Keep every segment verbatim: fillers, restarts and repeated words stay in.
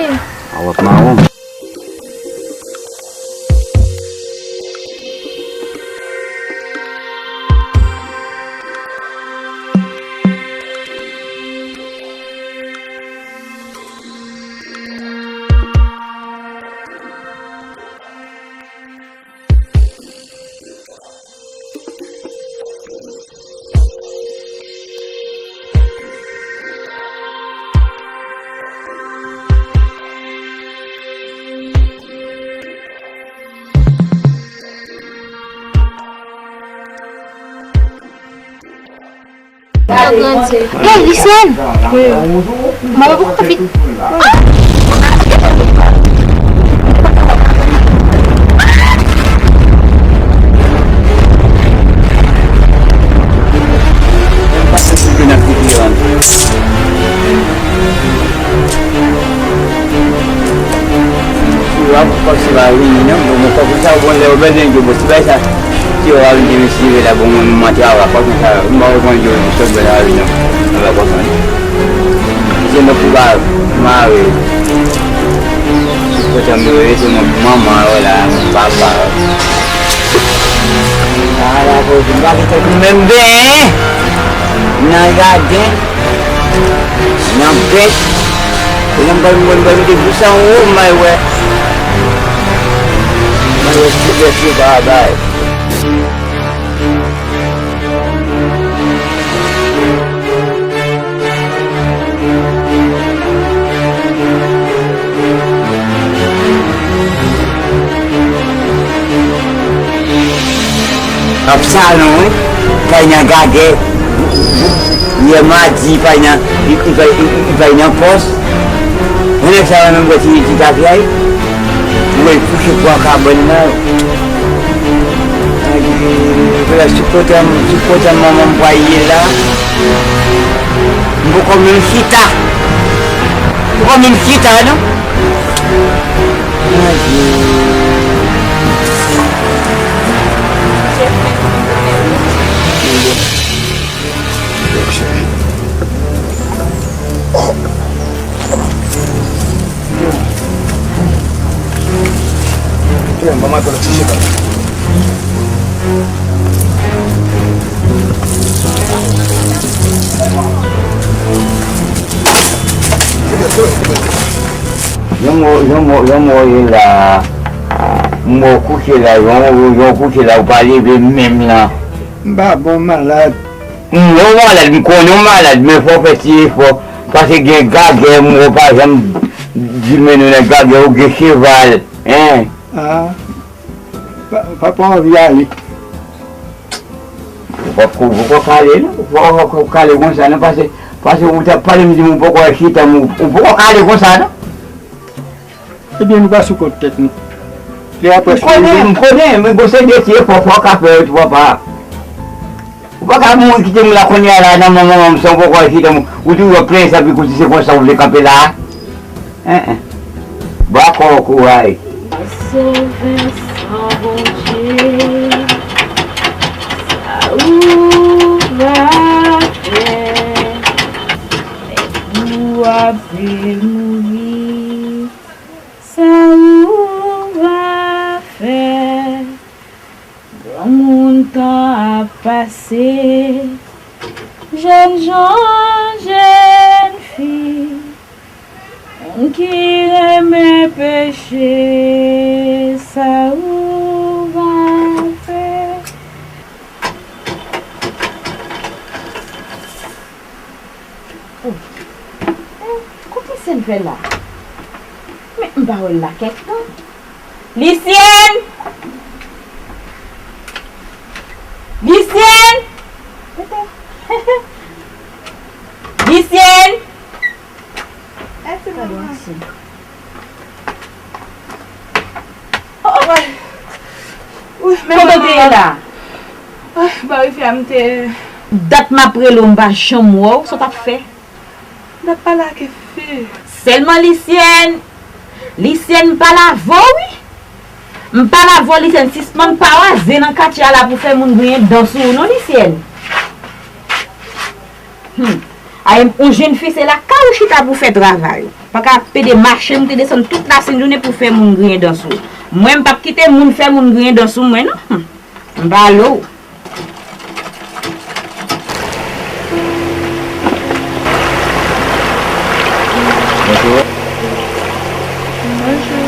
Avèk mawon. Hey, Lucienne! Mwen poko kapab vin. Ou ap panse pa vini non, bon, mwen pa konn sa, bon, lè ou bezwen di, bon, ti bagay sa, si ou pa vin te mesi rive la, bon, mwen, mwen te ava pa konn sa, mwen pa konn di, sot bèl la vini non, mwen pa konn sa. Se mwen pou ba, mare. Sou kote mwen rete, mwen manman, wè la, mwen papa. Ala, bon, mwen pa gen tèt mwen menm ben, nan jaden. Nan bèt. E nan bal mwen bal mete bouch anwo, may wè. May wè ti bèt yo pa bay. Ap salon, wi. Pay nan gagè. Yè madi, pay nan, li, li pay, li, li pay nan pòs. Yon nèg sa yo menm bwè ti, ti tafya, wi. Ou wè, li kouche bò kabann nan. Ay, vle sou kote m, sou kote manman m pral ye la. M poko menm chita. M poko menm chita, non. Adye. Jan m wè, jan m wè, jan m wè w ye la, m wè w kouche la, jan w, jan w kouche la, ou pa leve menm nan. M pa bon, m malad. M wè w malad, m konnen w malad, men fò w fè ti efò, paske gen gagè, m wè w pa janm di mennen nan gagè, ou gen cheval, en. Ah, pa, papa anvi ale. Ou poko, ou poko ale non, ou poko kale konsa non, paske, paske ou t ap pale, m di m ou poko wè chita, m, ou poko kale konsa non. Ebyen, nou pa sou kont tèt nou. Lè a prèske rive. M konnen, m konnen, men bon, se de ti efò fò w ka fè yo tou, papa. Ou pa ka mouri kite m la kounye a la nan manman m san w poko al chita m, ou toujou ap plenyen sa pi kouti, se konsa w vle kanpe la a? En, en. Ba kò w kouray. Sovè san Bondye, sa ou va fè? Nèg ou ap mouri, sa ou va fè? Granmoun tan ap pase, jènjan, jènfi, moun ki renmen peche, sa ou va fè? Oh. Eh, kote Lisyèn fè la? Men m pa wè l la kèk tan. Lisyèn! Lisyèn! Lisyèn! Èske manman? Oh, oh. Wi, men kote w te ye la? Ay, bari fè a m te. Dat m ap rele w, m pa janm wè w, sa w t ap fè? Dat pa lage fè. Sèlman Lisyèn, Lisyèn m pa lave w wi. M pa lave w Lisyèn, sispann pawaze nan katye a la pou fè moun griyen dan sou ou non Lisyèn. Hmm. Ay, yon jèn fi, se lakay ou chita pou fè travay ou. Pa ka pede mache, moute desann tout lasent jounen pou fè moun griyen dan sou ou. Mwen, m p ap kite moun fè moun griyen dan sou mwen, non. M pa ale w. Bonjou. Bonjou.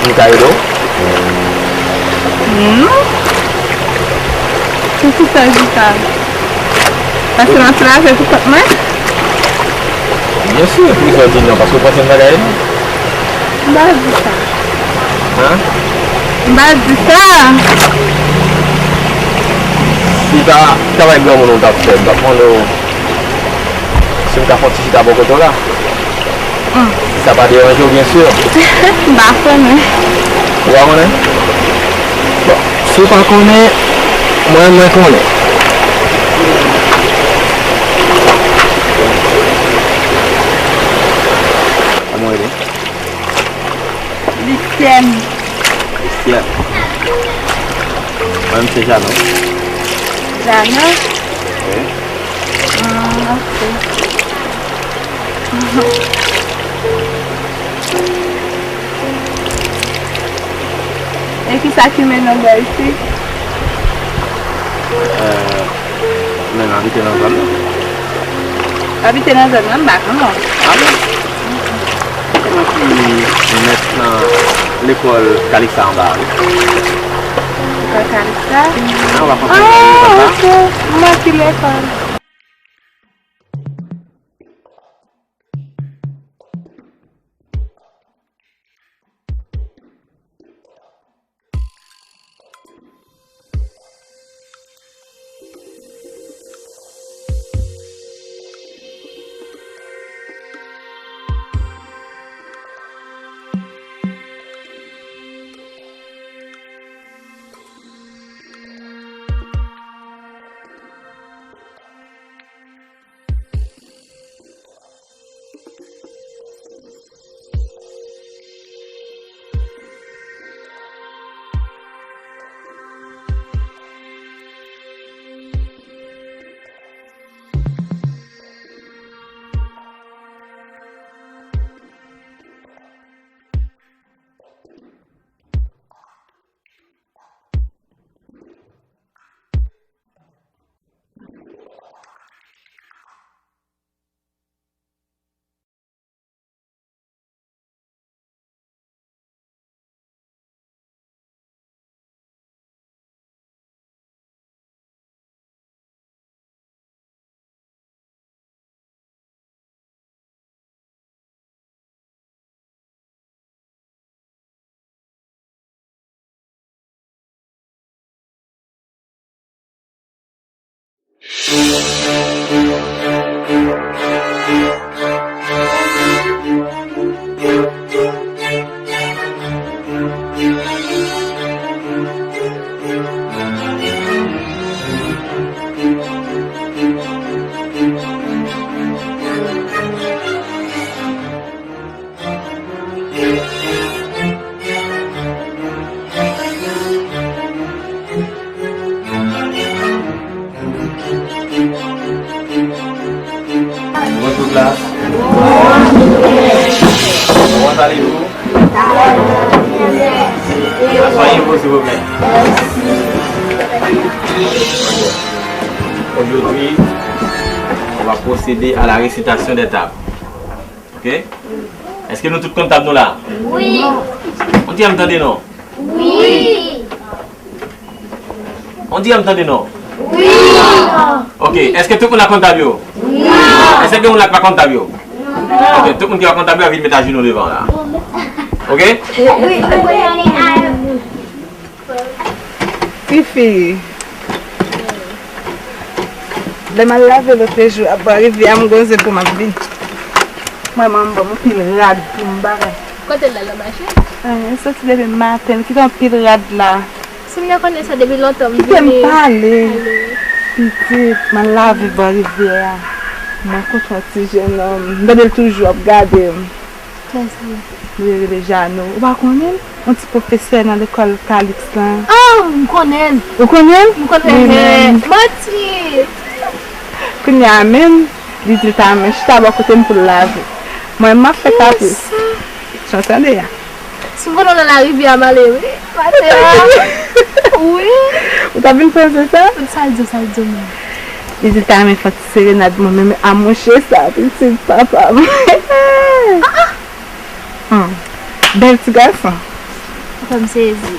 M ka ede w? Non. Se ki sa, Jita? Paske m ap travay pou kont mwen? Byen si, poukisa w di non? Paske w panse m pa ka ede w? M pa di sa. Hein? M pa di sa. Si ta travay granmoun ou t ap fè, m t ap mande w si m ka fè yon ti chita bò kote w la. Hmm. Si sa pa deranje w, byen si. M pa konnen. Ou pa konnen? Bon, si w pa konnen, mwen, mwen konnen. Kòman w rele? Lisyèn. Lisyèn. Mwen, m se Jano. Jano? Wi. Ah, ok. E kisa ki mennen w bò isit? Euh, men m abite nan zòn nan. Abite nan zòn nan, m pa konn non. Ah bon? Se mwen ki mèt nan lekòl Kaliksa anba a, wi. Lekòl Kaliksa? An, w ap antre nan lekòl la. Ah, ok. M manke lekòl. Bonjou klas. Comment allez-vous? Asseyez-vous, s'il vous plaît. Aujourd'hui, on va procéder à la récitation des tables. Ok? Èske nou tout konn tab nou la? Wi. On di a m tande non. Wi. On di a m tande non. Wi. Ok, èske tout moun la konn tab yo? Wi. Èske gen moun la ki pa konn tab yo? Non. Ok, tout moun ki pa konn tab yo, anvi met ajenou devan la. Ok? Wi. Tifi, lè m al lave lòt jou ap bò rivyè a, m gon zen pou m ap vin. Mwen, manman m ban m anpil rad pou m bagay. Kote l al nan mache? Anyen, soti depi maten, li kite anpil rad la. Si m te konnen sa depi lontan, m vini. Kite m pale. Pitit, m al lave bò rivyè a. M rankontre yon ti jennonm. M tande l toujou ap gade m. Kiyès li? Li rele Jano. Ou pa konnen l? Yon ti pwofesè nan lekòl Kaliks lan. Ah, m konnen l. Ou konnen l? M konnen l. Wi, men. Manti! Kounye a menm, li di l ta renmen chita bò kote m pou l lave. Mwen, m ap fè kapris. Jan w tande a. Si m konnen w nan larivyè a, m ale wi. Maten an. Wi. Ou t ap vin panse sa? Sa l di w, sa l di w menm? Li di l ta renmen fè yon ti serenad mwen menm. A monchè sa, pitit papa m. Hmm. Bèl ti gason. Ou fè m sezi.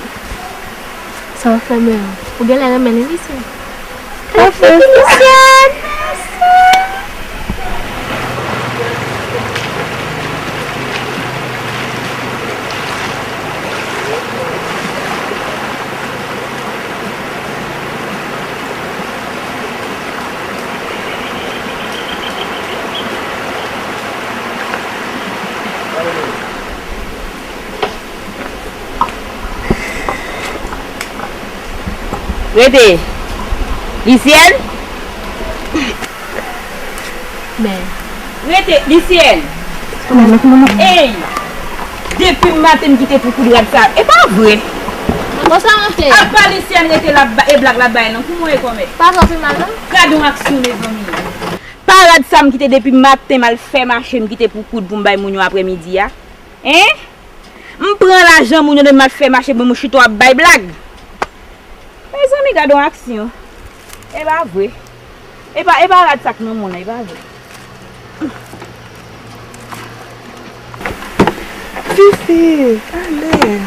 Sa w fè menm? Ou genlè renmen li, Lisyen. Mèsi, Lisyen, mèsi. Rete. Lisyèn? Men. Rete, Lisyèn. Ey! Depi maten m kite pou koud rad sa. E pa vre. Ankò sa m ap fè? Apa Lisyèn rete la e blag la bay non. Pou mwen e kòmè. Pa fè w pi mal non. Gad yon aksyon, mezanmi. Pa rad sa m kite depi maten m al fè mache m kite pou koud pou m bay moun yo aprèmidi a. Hein? M pran lajan moun yo depi m al fè mache pou m chita w ap bay blag. Mezanmi, gad yon aksyon. E pa vre. E pa, e pa rad sa k nan men w lan, e pa vre. Fifi, ale.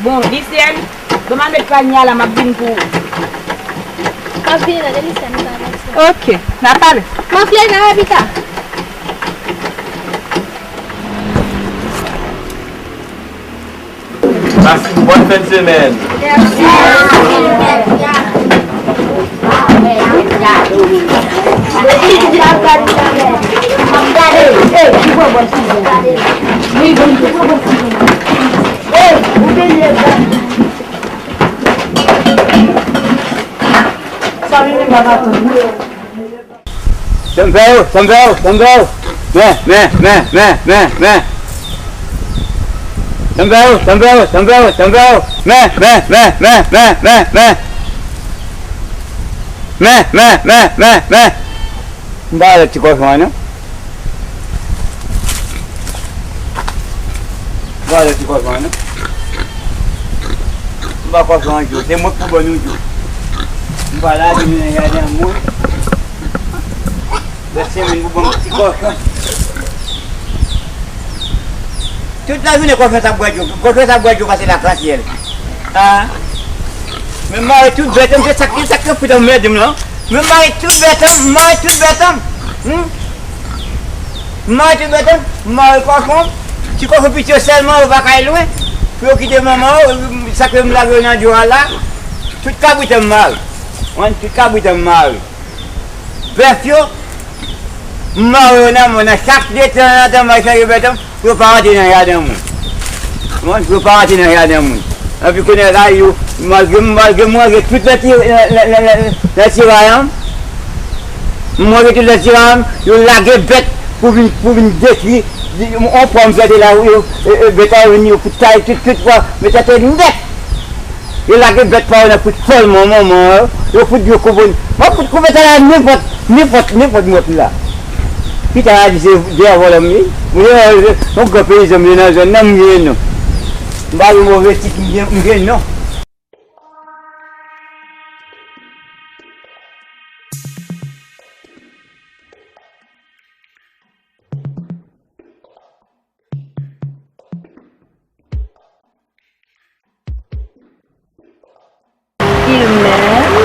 Bon, Lisyèn, bon, m al met panye a la, m ap vin pou ou. M ap vini la, Lisyèn, m pa avanse. Ok, n a pale. M ap vini la, Rebecca. Pase yon bòn fen semèn. Sa m fè yo, sa m fè yo, sa m fè yo. Men, men, men, men, men, men. Sa m fè yo, sa m fè yo, sa m fè yo, sa m fè yo. Men, men, men, men, men, men, men. Men, men, men, men, men. M pa alèz ti kòchon an non. M pa alèz ti kòchon an non. M pa kòchon an jou. Se mwen k pou ban nou jou. M pa lage nou nan jaden moun. Lè semèn pou ban m ti kòchon. Tout lajounen kòchon sa ap bwè dlo. Kòchon sa ap bwè dlo pase lakansyèl. Ah. Men m mare tout bèt an, se sa k, se sa k fout anmède m lan. Men m mare tout bèt an, m mare tout bèt an. Hmm? M mare tout bèt an, m mare kòchon. Ti kòchon piti yo sèlman, yo pa ka al lwen. Pou yo kite manman yo, sa k fè m lage yo nan dlo a la. Tout kabrit an m mare. Wi, tout kabrit an m mare. Bèf yo, m mare yo nan men, nan chak de tan an tan, m al chanje bèt an, pou yo pa rantre nan jaden moun. Konprann? Pou yo pa rantre nan jaden moun. Epi kounye a la, yo, malgre, malgre m range tout nan ti, nan, nan, nan, nan, nan tiray an, m range tout nan tiray an, yo lage bèt pou vin, pou vin detwi, di, yon pwa m plante la, yo, e, e, bèt a yo vin, yo fout taye tout, tout pwa, mete atè nèt. Yo lage bèt pa yo nan kout fòlman manman yo. Yo fout gwo kouvèl. M ap fout kouvèl sa la nenpòt, nenpòt, nenpòt mwen pi la. Pita a di se dèyè vòlè m ye. Mwen se yon gran peyizan m ye nan zòn nan m ye non. M pa gen move tit m gen, m gen non. Il m'aime.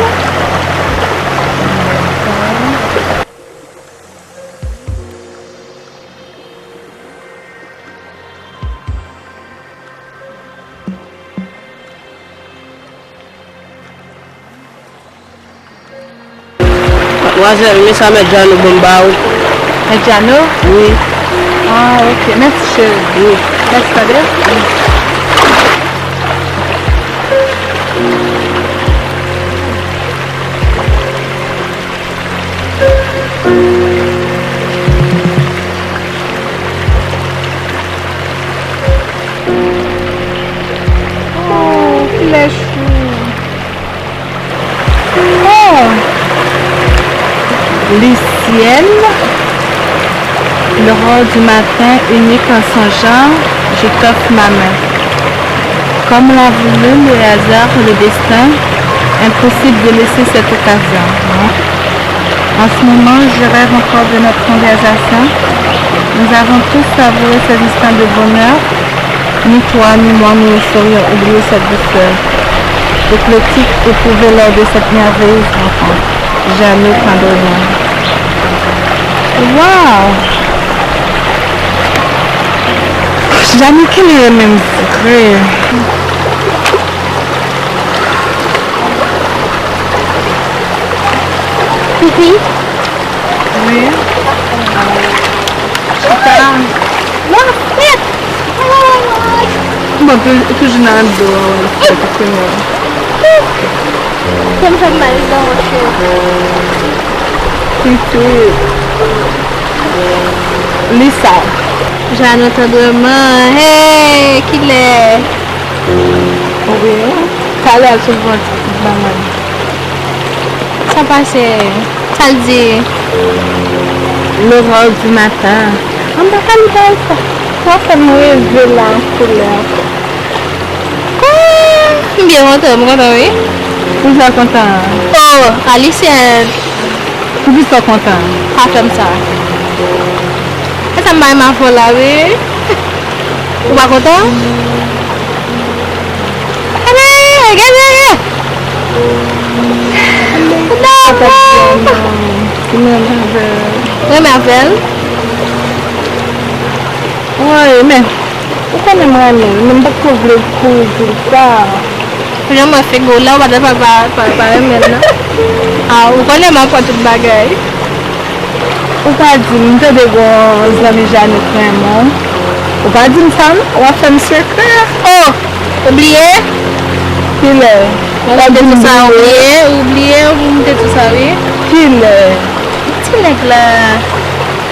Madmwazèl, men sa mèt Jano ban m ba ou. Mèt Jano? Wi. Ah, ok. Mèsi, cheri. Wi. Mèsi, tande. Oh, kilè chou. Oh! Ciel, l'aurore du matin unique en son genre, je t'offre ma main. Comme l'a voulu le hasard, le destin, impossible de laisser cette occasion, non. En ce moment, je rêve encore de notre conversation. Nous avons tous savouré ces instants de bonheur. Ni toi, ni moi, nous ne saurions oublier cette douceur. Éclectique, éprouvée lors de cette merveilleuse rencontre. Jeannot Pendrenan. Wow! Jeannot, kilè menm vre? Pipi. Wi. Chita. Non, fèt. Bon, tou- toujou nan do a, wè, fèt, kounye a. Sa m fè mal nan cheve. Pitit. Li sa. Jeannot Pendrenan, hey, kilè? Wi. Talè al sou vant manman. Sa pase? Sa l di? L'aurore du matin. An pa ka li bay sa. Sa fè m reve la an koulè. Ah, m byen kontan, m kontan, wi. Poukisa w kontan? Oh, Alisyèn. Poukisa w kontan? Pa fè m sa. E sa m bay m avè w la, wi. Ou pa kontan? Gade, gade, gade. Renmen avè l. Renmen avè l? Wi, men ou konnen m renmen l, men m pa t ko vle pou ou di l sa. Jan m wè figi w la, ou pa t pa, pa, pa, pa renmen l, non? Ah, ou konnen m ap pran tout bagay. Ou pa di m, m tande gon zanmi Jeannot renmen w. Ou pa di m sa, non? W ap fè m sekrè. Oh! Ou bliye? Kilè? Mwen te di sa, ou bliye, ou bliye, ou te di sa, wi. Kilè? Ti nèg la.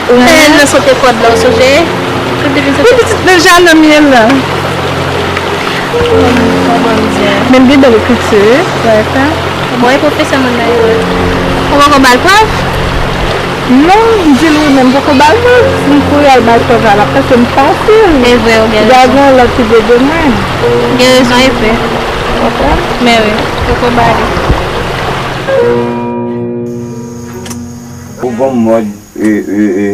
Wi. Lè l nan sote kòd la, ou sonje? Tout depi sote. Wi, pitit nan jaden m ye la. Oh, Bondye. Men m gen bèl ekriti, wi. Wè, sa. Bon, e pwofesè moun nan ye, wi. Ou poko ba l prèv? Non, m di l wi, men m poko ba l non. Si m kouri al ba l prèv la, l ap pase m fasil. E vre, ou gen rezon. Li gen yon lòt ki vle de mwen. Gen rezon, e vre. Konprann? Men wi, poko ba li. Ou gon mòd, e, e, e,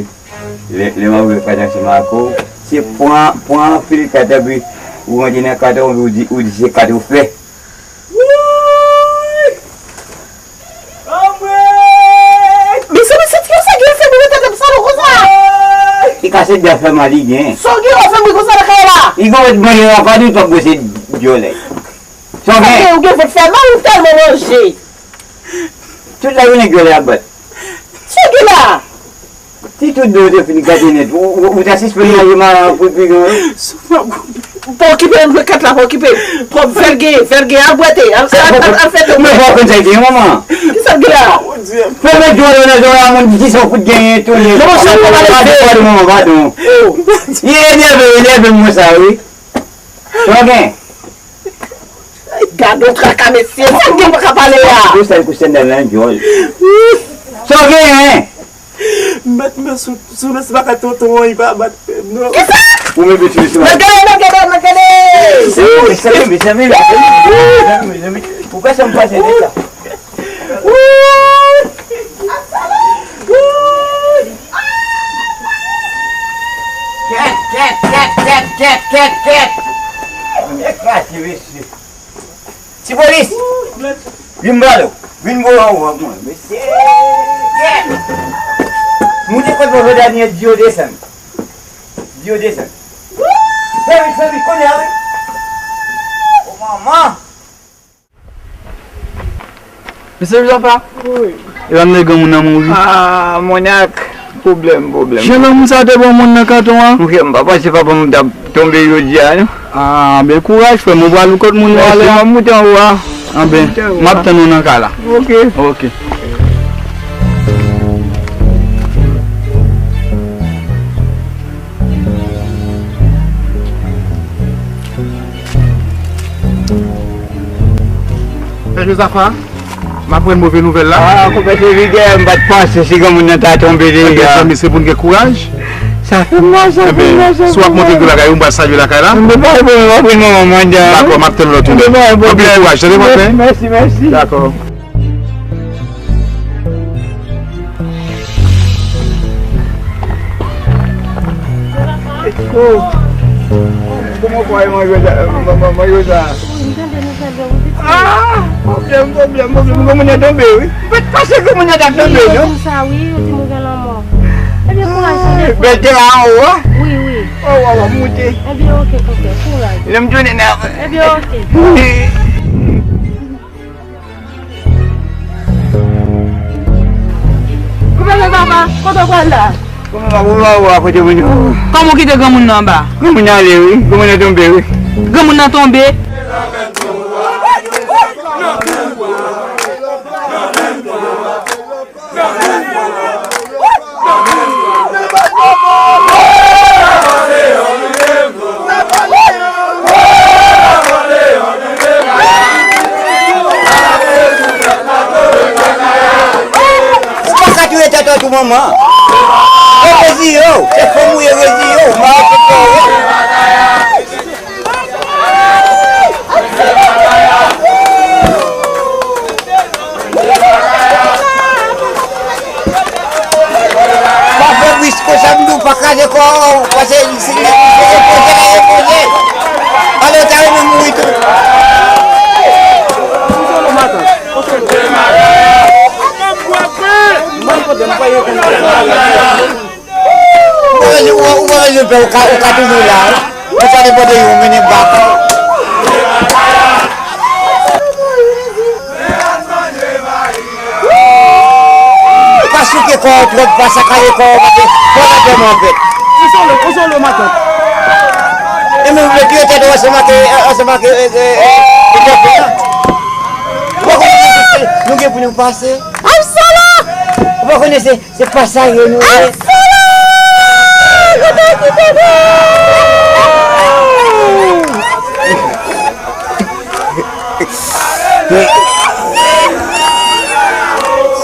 lè, lè m ap wè kat ansanm ak ou, se pran, pran anpil kat, epi ou rantre nan kat ou, ou di, ou di se kat ou fè. Woy! Anmwey! Mezanmi, se ti yo sa gen fè bri tèt m sa nou konsa? Woy! Li kase dè fè mal li gen. Sa w gen w fè bri konsa nan kay la? Li gon mèt manje nan kòd ou t ap bwese dyòlè. Sa w gen? Ou gen fèt fè mal ou tèlman manje. Tout lajounen dyòlè ap bat. Sa w gen la? Si tout do w te fin gate nèt, ou, ou, ou ta sispann manje malan pou pi gran. Sou pa goumen. Pa okipe m, kat la pa okipe m. Pran vèl gen, vèl gen, al bwete, al, al, al, al fè tou. Men pa konn sa gen manman. Kisa l gen la? Fè men djòlè nan zòrèy a moun, di san kout gen tounen. Manman, sa w pale vre. Padon, manman, padon. Li enève, enève mwen sa, wi. Sa w gen? Gade yon traka, mesye. Sa gen pa ka pale a? Kou sèl kou sèl nan djòl. Sa w genyen? Mèt men sou, sou lè se pa ka tonton an, li pa bat frè m, non. Kisa? Ou menm vin sou lè se pa. Nan gade, nan gade, nan gade. Mezanmi, mezanmi, mezanmi, mezanmi. Ou kwè sa m pase de sa? Kèt, kèt, kèt, kèt, kèt, kèt, kèt. Mwen kraze, mesye. Ti polis! Vin bò la. Vin bò la, ou wè mwen. Mesye! Kèt! Moute kot mwen, Daniel, di yo desann. Di yo desann. Fè vit, fè vit, kounye a, wi. O, manman! Mesye Jozafa? Wi. E pa m nan granmoun nan mouri? Ah, monyak. Pwoblèm, pwoblèm. Jan granmoun sa te bon moun nan kanton an? Monchè, m pa panse papa m t ap tonbe jodi a, non. Ah, ben kouraj, frè m. Ou pral ou kot moun ou ale a? Mèsi, m ap moute anwo a. Ah, ben, m ap tann ou nan kay la. Ok. Ok. Frè Jozafa, M aprann move nouvèl la. Ah, konpè Sevigè, m pa t panse si granmoun nan ta tonbe deja. Ebyen, zanmi, se pou n gen kouraj. Sa fè m mal, sa fè m mal, sa fè m mal. Ebyen, si w ap monte gwo lakay ou, m pral salye lakay la. M pa pran, m pa pran manman m anndan. Dakò, m ap tann lè w tounen. Anpil kouraj, tande, konpè? Mèsi, mèsi. Dakò. Oh. Kòman w kwè mwen jwe sa? Mwen, mwen, mwen jwe sa? Wi, m tande nouvèl yo, wi, pitit. Ah! Pwoblèm, pwoblèm, pwoblèm. Granmoun nan tonbe, wi. M pa t panse granmoun nan t ap tonbe, non? Wi, yo di sa, wi, yo di nou gen lanmò. Ebyen, kouraj, tande, frè. Bèl te la anwo, a? Wi, wi. Oh, waw, waw, moute. Ebyen, oke, konpè, kouraj. Lè m tounen nan. Ebyen, oke. Koupe men papa, kote w pral la? Koupe men papa, ou pa wè kote moun yo. Kòman w kite granmoun nan anba? Granmoun nan ale wi, granmoun nan tonbe wi. Granmoun nan tonbe? Ou pa ka touye tèt ou tou manman. Yo reziye w, se fanm ou ye reziye w, ou pa respekte yo. Pa fè bris konsa m di w, pa kraze kò w, paske se, se, se repoze la repoze. Ale w ta renmen mouri tou. Ou pa bezwen, ou pa, ou pa bezwen pè, ou ka, ou ka toujou la wi. Ou pa depann de yon mennen bak. Pa souke kò w twòp, pa sakaje kò w, paske fò w ta tèlman fèt. Ou solo, ou solo, matant. E men, ou vle touye tèt ou ansanm ak, ansanm ak, e, e, e, e, tèt ou la. Ou pa konnen nou gen pou nou pase. Ou pa konnen se, se pasaje nou ye.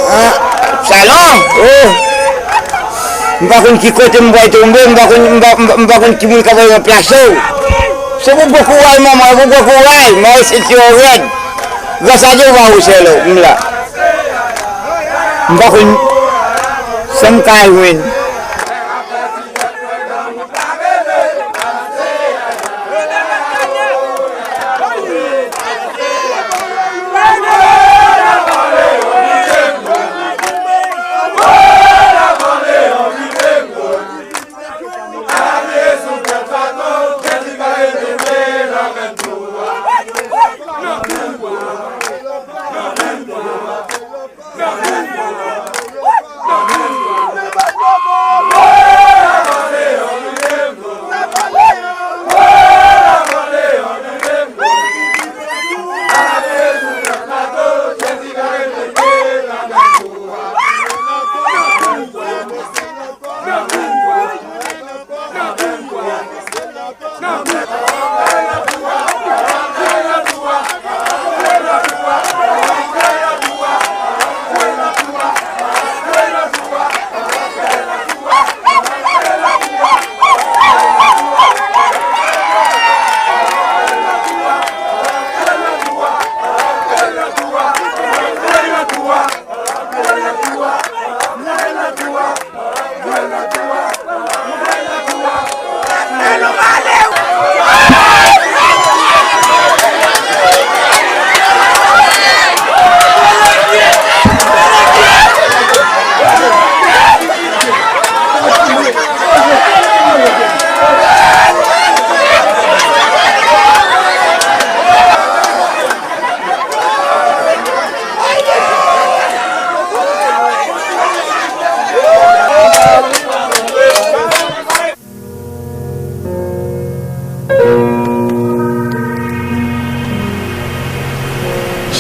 Ah, Salon, oh. M pa konn ki kote m pral tonbe, m pa konn, m pa, m pa, m pa konn ki moun k ap ranplase w. Se pou bon kouraj, manman, pou bon kouraj, m a resenti w rèd. Gras a Dye, ou pa wè sèl ou, m la. M pa konn sa m ka jwenn.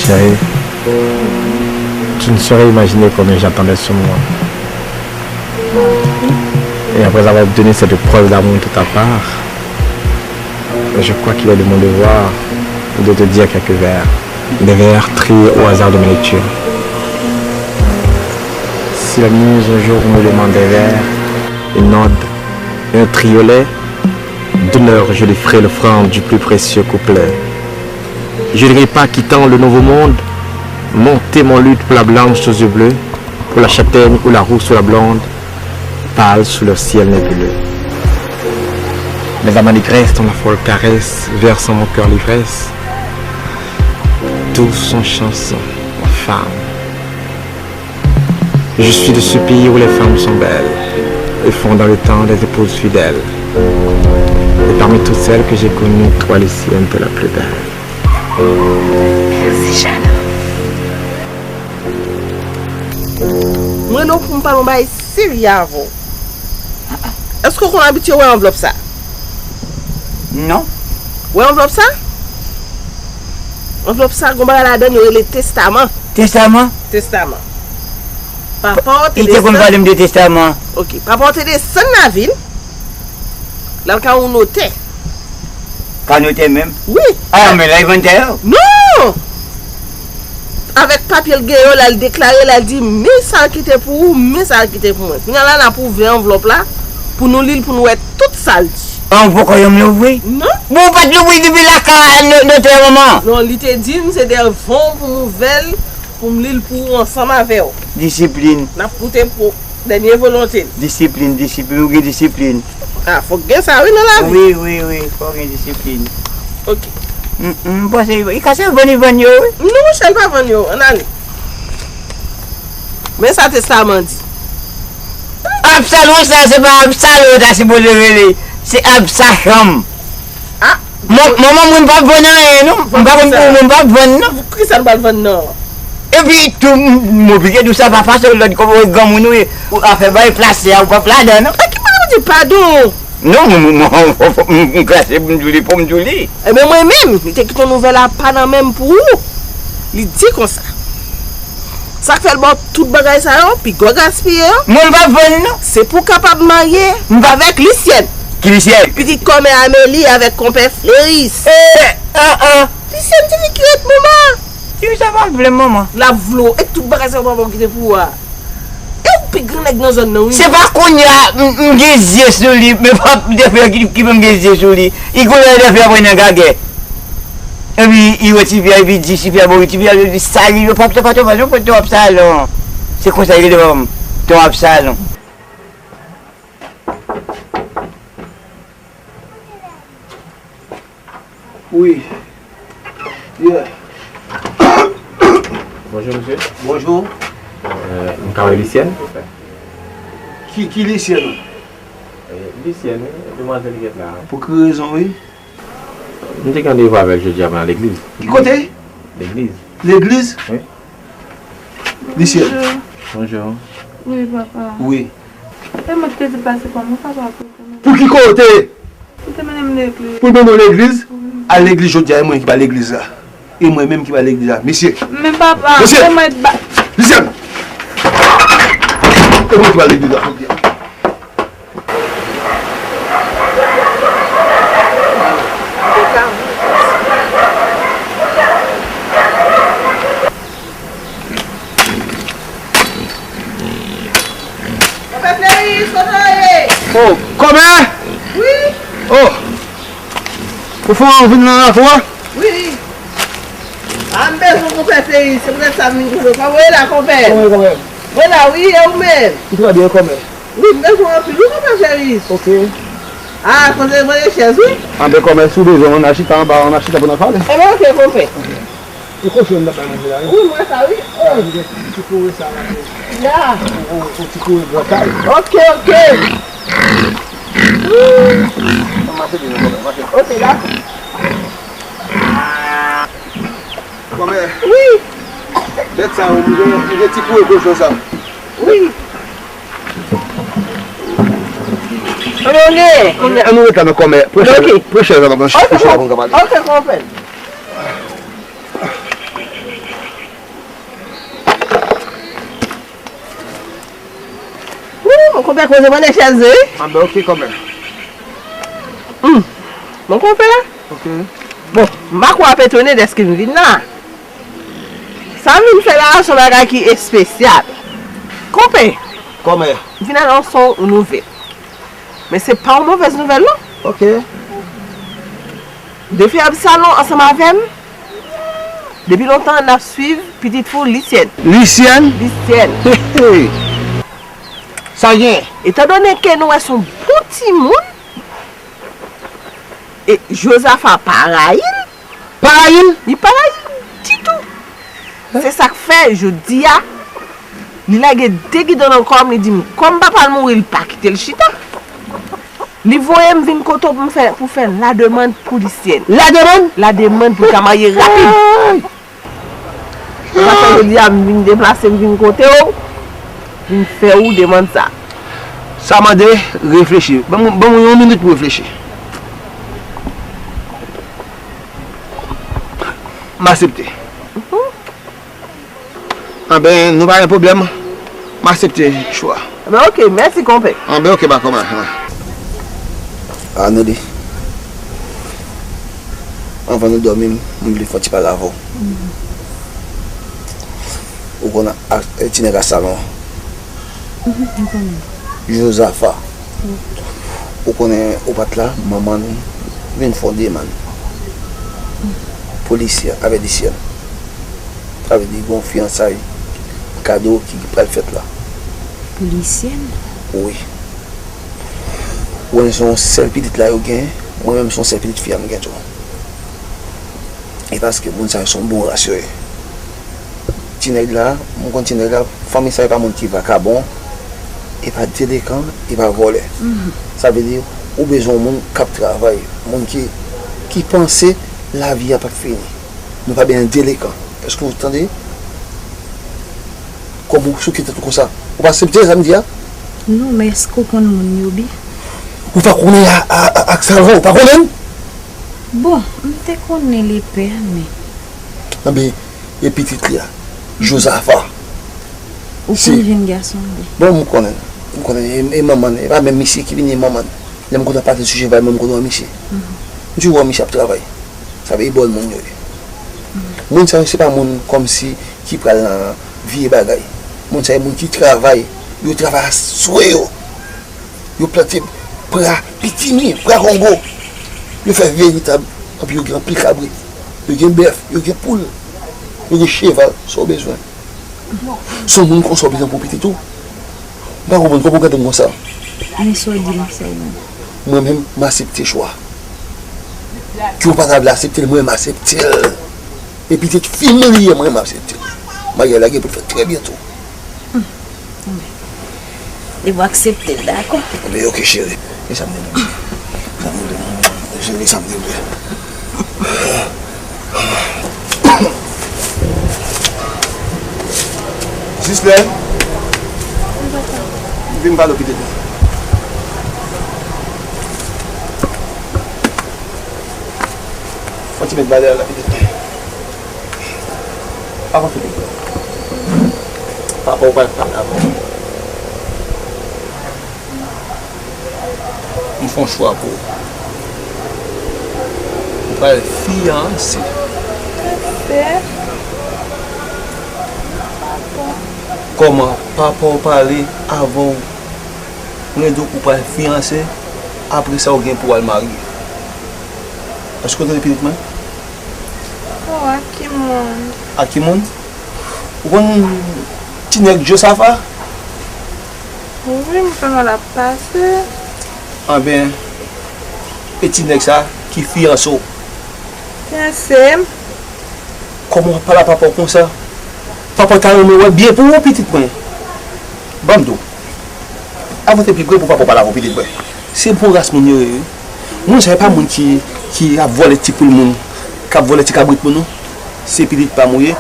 Chérie, tu ne saurais imaginer combien j'attendais ce moment. Et après avoir obtenu cette preuve d'amour de ta part, je crois qu'il est de mon devoir de te dire quelques vers. Des vers triés au hasard de mes lectures. Si la nuit, un jour, on me demande un verre, une ode, un triolet, d'honneur, je lui ferai l'offrande du plus précieux couplet. Je n'irai pas quittant le nouveau monde, monter mon luth pour la blanche aux yeux bleus, pour la châtaigne ou la rousse ou la blonde, pâle sous leur ciel nébuleux. Mais à ma négresse dont la folle caresse verse en mon cœur l'ivresse, douce en chanson, femme. Je suis de ce pays où les femmes sont belles et font dans le temps des épouses fidèles. Et parmi toutes celles que j'ai connues, toi, Lucienne, t'es la plus belle. Mwen non pou m pale yon bagay serye avè w. Èske w konn abitye wè anvlòp sa? Non. Wè anvlòp sa? Anvlòp sa, gon bagay ladan l, yo rele testaman. Testaman? Testaman. Papa w te desann. Li te konn pale m de testaman. Ok. Papa w te desann lavil. L al ka yon notè. Ka notè menm? Wi. A, men la, li vann tè yo? Non! Avèk papye l gen yo, l al deklare, l al di, men sa ki te pou ou, men sa ki te pou mwen. Kounye a la, n ap ouvè anvlòp la, pou nou li l, pou nou wè tout sa l di. An, ou poko janm louvri? Non. Bon, ou pa t louvri depi lakay notè manman? Non, li te di m, se devan pou m ouvè l, pou m li l pou ou ansanm avè w. Disiplin. N ap koute pou dènye volonte l. Disiplin, disiplin, ou gen disiplin. A, fòk gen sa, wi, nan lavi. Wi, wi, wi, fòk gen disiplin. Ok. M, m panse, li ka se vann, li vann yo, wi. Non, monchè, li pa vann yo. Ann ale. Men sa testaman di. Absalon sa, se pa Absalon ta sipoze rele. Se Absachanm. A. Mwen, mwen, mwen, mwen pa vann anyen, non. M pa konn pou mwen pa vann, non. Kisa n pral vann nan? Epi, tou, m, m oblije di w sa, pa fason lòt kòman granmoun ou ye, ou afè bay plase a, ou p ap ladan, non. A ki kote w di padon? Non, mwen, mwen, mwen, m, m krase pou m di w li, pou m di w li. Ebyen, mwen menm, li te kite yon nouvèl apa nan men m pou ou. Li di konsa. Sa k fè l ba w tout bagay sa yo, pi gwo gaspiye yo? Mwen m p ap vann, non. Se pou w kapab marye avèk Lisyèn. Ki Lisyèn? Pitit kòmè Ameli avèk konpè Fleris. E, a, a. Lisyèn, ti fi ki ret manman. Ti fi sa pa vle manman. L ap vle w, e tout bagay sa yo papa w kite pou ou a. E ou pi gran nèg nan zòn nan, wi. Se pa kounye a, m, m gen zye sou li, men pa defè ki, ki fè m gen zye sou li. I kounye a defè apre nan gagè. Epi, li wè tifi a, epi di tifi a, bon, tifi a, li di, "Sali, yo pa, pa, pa, pa, pa, pa, Ton Absalon." Se konsa, li rele papa m, Ton Absalon. Wi. Yeah. Bonjou, mesye. Bonjou. Euh, m ka wè Lisyèn? Ki, ki Lisyèn? Euh, Lisyèn, wi, demwazèl ki ret la. Pou ki rezon, wi? M te gen randevou avè l jodi a pou n al legliz. Ki kote? Legliz. Legliz? Wi. Lisyèn. Bonjou. Bonjou. Wi, papa. Wi. E mwen ki te di pase pa mwen, papa, pou pou mwen. Pou ki kote? Pou te mennen m legliz. Pou mennen w legliz? Wi. Al legliz jodi a, e mwen ki ba legliz la. E mwen menm ki ba legliz la. Mesye. Men papa, mesye, e mwen ba- Lisyèn! E mwen ki ba legliz la jodi a. Konpè Fleris, kote w ye? Oh, kòmè? Wi. Oh. Ou fè w vin nan lakou a? Wi. A, m bezwen konpè Fleris, se poutèt sa m vin kote w. Kòman w ye la, konpè? Kòman w ye, kòmè? Mwen la, wi, e ou menm? M trè byen, kòmè. Wi, m bezwen w anpil, wi, konpè Fleris. Ok. A, kote mwen gen chèz, wi. Anben, kòmè, si w bezwen, ann al chita anba, ann al chita pou n al pale. Enben, ok, konpè. Ok. E kochon n ap bay manje la, wi. Wi, m wè sa, wi. Oh. Ah, m gen ti koure sa la, wi. Ya. O, o, o, ti koure gran kay. Ok, ok. Ann mache byen, kòmè, mache. Ok, dakò. Kòmè. Wi. Bèt sa yo, m gen, m gen ti koure kochon sa. Wi. Ann nou gen. Ann nou ret la nan kòmè. Pran chèz la, pran chèz la pou n ka pale. Ok, konpè. Wou, konpè koze pandan chèz wi. Anben, ok, kòmè. Hmm. Bon, konpè. Ok. Bon, m pa kwè w ap etone dèske m vin la. Sa m vin fè la a, se yon bagay ki espesyal. Konpè, Kòmè. M vin anonse w yon nouvèl. Men se pa yon movèz nouvèl, non. Ok. Defen Absalon ansanm avè m, depi lontan n ap swiv pitit fi w Lisyèn. Lisyèn? Lisyèn. Hey, hey. Sa gen? Etandone ke nou wè se yon bon timoun, e Jozafa pa rayi l. Pa rayi l? Li pa rayi l ditou. Se sa k fè, jodi a, li lage de gidon nan kò m, li di m, kòm papa l mouri, li pa kite l chita. Li voye m vin kote w pou m fè, pou fè lademann pou Lisyèn. Lademann? Lademann pou l ka marye rapid. Ay! Se sa k fè jodi a, m vin deplase, m vin kote w, vin fè ou demann sa. Sa mande reflechi. Ban m, ban m yon minit pou reflechi. M aksepte. Anben, nou pa gen pwoblèm. M aksepte chwa. Anben, ok, mèsi, konpè. Anben, ok, pa kòman. Anode, anvan nou dòmi, m, m vle fè yon ti pale avè w. Ou konn ak, e, ti nèg a salon an? Mhm, m konnen. Jozafa. Wi. Ou konnen ou pa t la, manman l vin fè yon demann pou Lisyèn, avè Lisyèn. Sa vle di, gen yon fiyansay, kado ki pral fèt la. Pou Lisyèn? Wi. Ou konnen se yon sèl pitit la yo gen, mwen menm se yon sèl pitit fi a m gen tou. E paske moun sa yo se yon bon ras yo ye. Ti nèg la, m konn ti nèg la, fanmi sa e pa moun ki vakabon, e pa delekan, e pa vòlè. Mhm. Sa vle di, ou bezwen yon moun k ap travay, moun ki, ki panse lavi a p ap fini. Nou pa bezwen delekan. Èske w tande? Kòman w souke tèt ou konsa? Ou pa aksepte sa m di a? Non, men èske w konn moun yo byen? Ou pa konnen a, a, a, Aksalvan, ou pa konnen l? Bon, m te konnen l epè, men. Anben, e pitit li a, Jozafa. Ou konn jèn gason an byen? Bon, m konnen l. M konnen l. E, e manman l, e pa menm misye ki vin e manman l. Lè m kontan pale sou Jewova, mwen m kontan wè misye. Mhm. M toujou wè misye ap travay. Sa vle di bòn moun yo ye. Moun sa yo se pa moun kòmsi ki pral nan vye bagay. Moun sa yo moun ki travay, yo travay a swe yo. Yo plante pra pitimi, pra kongo. Yo fè veritab, anpi yo gen anpil kabrit. Yo gen bèf, yo gen poul. Yo gen cheval, sa w bezwen. Se yon moun konsa w bezwen pou pitit ou? M pa konprann kòman w gade m konsa. Men sa w di m sa w menm. Mwen menm, m aksepte chwa. Ke w pa ta vle aksepte l, mwen m aksepte l. E pitit fi m li ye, mwen m aksepte l. Maryaj la gen pou l fèt trè byento. Li va aksepte l, dakò. Anben, ok, cheri. E sa m te vle. Sa m te vle. Cheri, sa m te vle. Jis lè. Vin pale w pitit mwen. Fò ti met bagay la pitit mwen. Papa Filip. Papa w pral pale avè w. M fè yon chwa pou ou. Ou pral fiyanse. Fiyanse? Kòman papa w pale avè w? Mwen di w ou pral fiyanse, apre sa ou gen pou w al marye. Èske w tande pitit mwen? Oh, ak ki moun? Ak ki moun? Ou konn ti nèg Josafa? Wi, m konn wè l ap pase. Anben, e ti nèg sa ki fiyanse w. Fiyanse m? Kòman w ap pale a papa w konsa? Papa w ta renmen wè byen pou ou, pitit mwen. Ban m di w. Avanse pi pre pou papa w pale avè w, pitit mwen. Se bon ras moun yo ye, wi. Moun sa yo pa moun ki, ki ap vòlè ti poul moun, k ap vòlè ti kabrit moun, non. Se pitit pa m ou ye.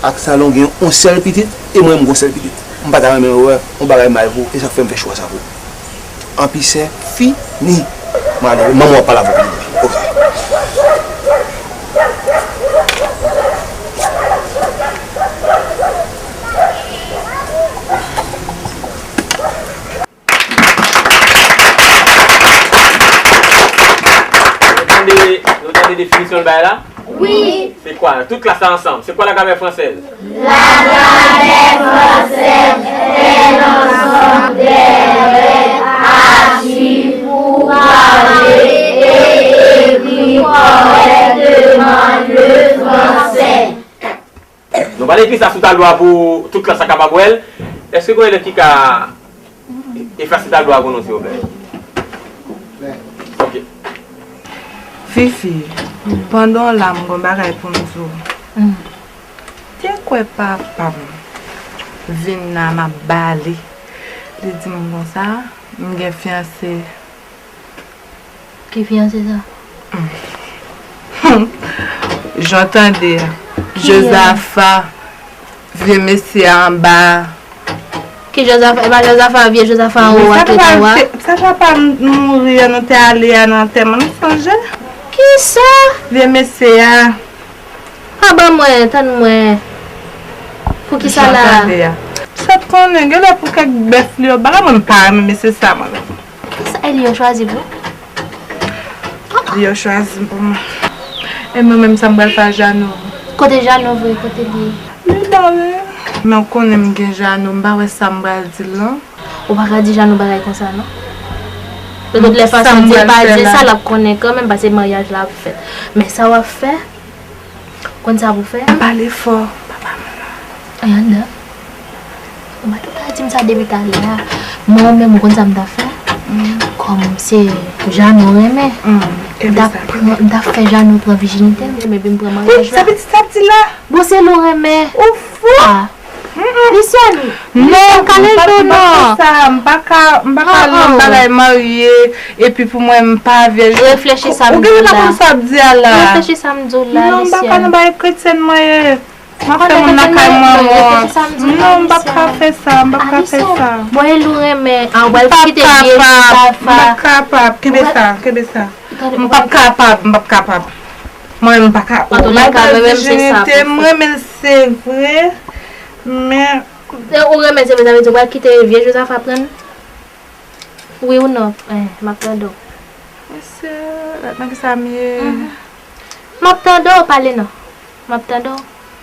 Aksalon gen yon sèl pitit, e mwen menm m gen yon sèl pitit. M pa ta renmen wè yon bagay mal pou ou, e sa k fè m fè chwa sa pou ou. Anpi se fini. Mwen ale, manman w ap pale avè w. Ok. Nou tande, nou tande definisyon l bay la? Wi. Se kwa? Tout klas la ansanm. C'est quoi la grammaire française? La grammaire française est ansanm dè règ a suiv pou pale e ekri kòrèkteman. Nou pral ekri sa sou tablo a pou tout klas la kapab wè l. Èske gen yon elèv ki ka efase tablo a pou nou, silvouplè? Ok. Fifi, pandan w la, m gon bagay pou m di w. M te kwè papa m vin la, m ap bale. Li di m konsa, m gen fiyanse. Ki fiyanse sa? Jan w tande a, Jozafa, vye mesye a anba a. Ki Jozafa? E pa Jozafa, vye Jozafa anwo a ki te anwo a? Sa papa m mouri an, nou te ale a nan antèman, nou sonje? Kisa? Vye mesye a. Pa ban mwen, tann mwen. Poukisa la? Sa t konnen, genlè pou kèk bèf li yo ba la, mwen m pa renmen mesye sa mwen menm. Kisa e li yo chwazi pou? Li yo chwazi pou mwen. E mwen menm sa m pral fè a Jano? Kote Jano vre? Kote li ye? Li la wi. Men w konnen m gen Jano, m pa wè sa m pral di l lan. Ou pa ka di Jano bagay konsa non. De tout lè fason, di l pa di l, sa l ap konnen kanmenm, paske maryaj la ap fèt. Men sa w ap fè, konn sa pou fè. Pale fò, papa m la. Ay anndan. Ou pa t ka di m sa depi talè a. Mwen menm ou konn sa m ta fè? Kòm se Jano renmen, m ta pran, m ta fè Jano pran vijinite m, epi m pran maryaj la. Sa pitit sa ap di la? Bon, se l ou renmen. Ou fou? Lisyèn, non, kale l do non. M pa ka, m pa ka nan bagay marye, epi pou mwen m pa vyèj. Reflechi sa m di w la. Ou genlè pa konn sa ap di a la. Reflechi sa m di w la, Lisyèn. Non, m pa ka nan bagay kretyèn mwen ye. M ap fè moun lakay mwen wont. Non, m p ap ka fè sa, m p ap ka fè sa. Bon, e l ou renmen, a, w pral kite vye Jozafa. M p ap kapab, kenbe sa, kenbe sa. M p ap kapab, m p ap kapab. Mwen menm m pa ka, oh, malgre vijinite m, mwen renmen l se vre, men. Ou renmen se vre, sa vle di w pral kite vye Jozafa pran l? Wi ou non? Eh, m ap tande w. Mesye, nan kisa m ye? M ap tande w, pale non. M ap tande w.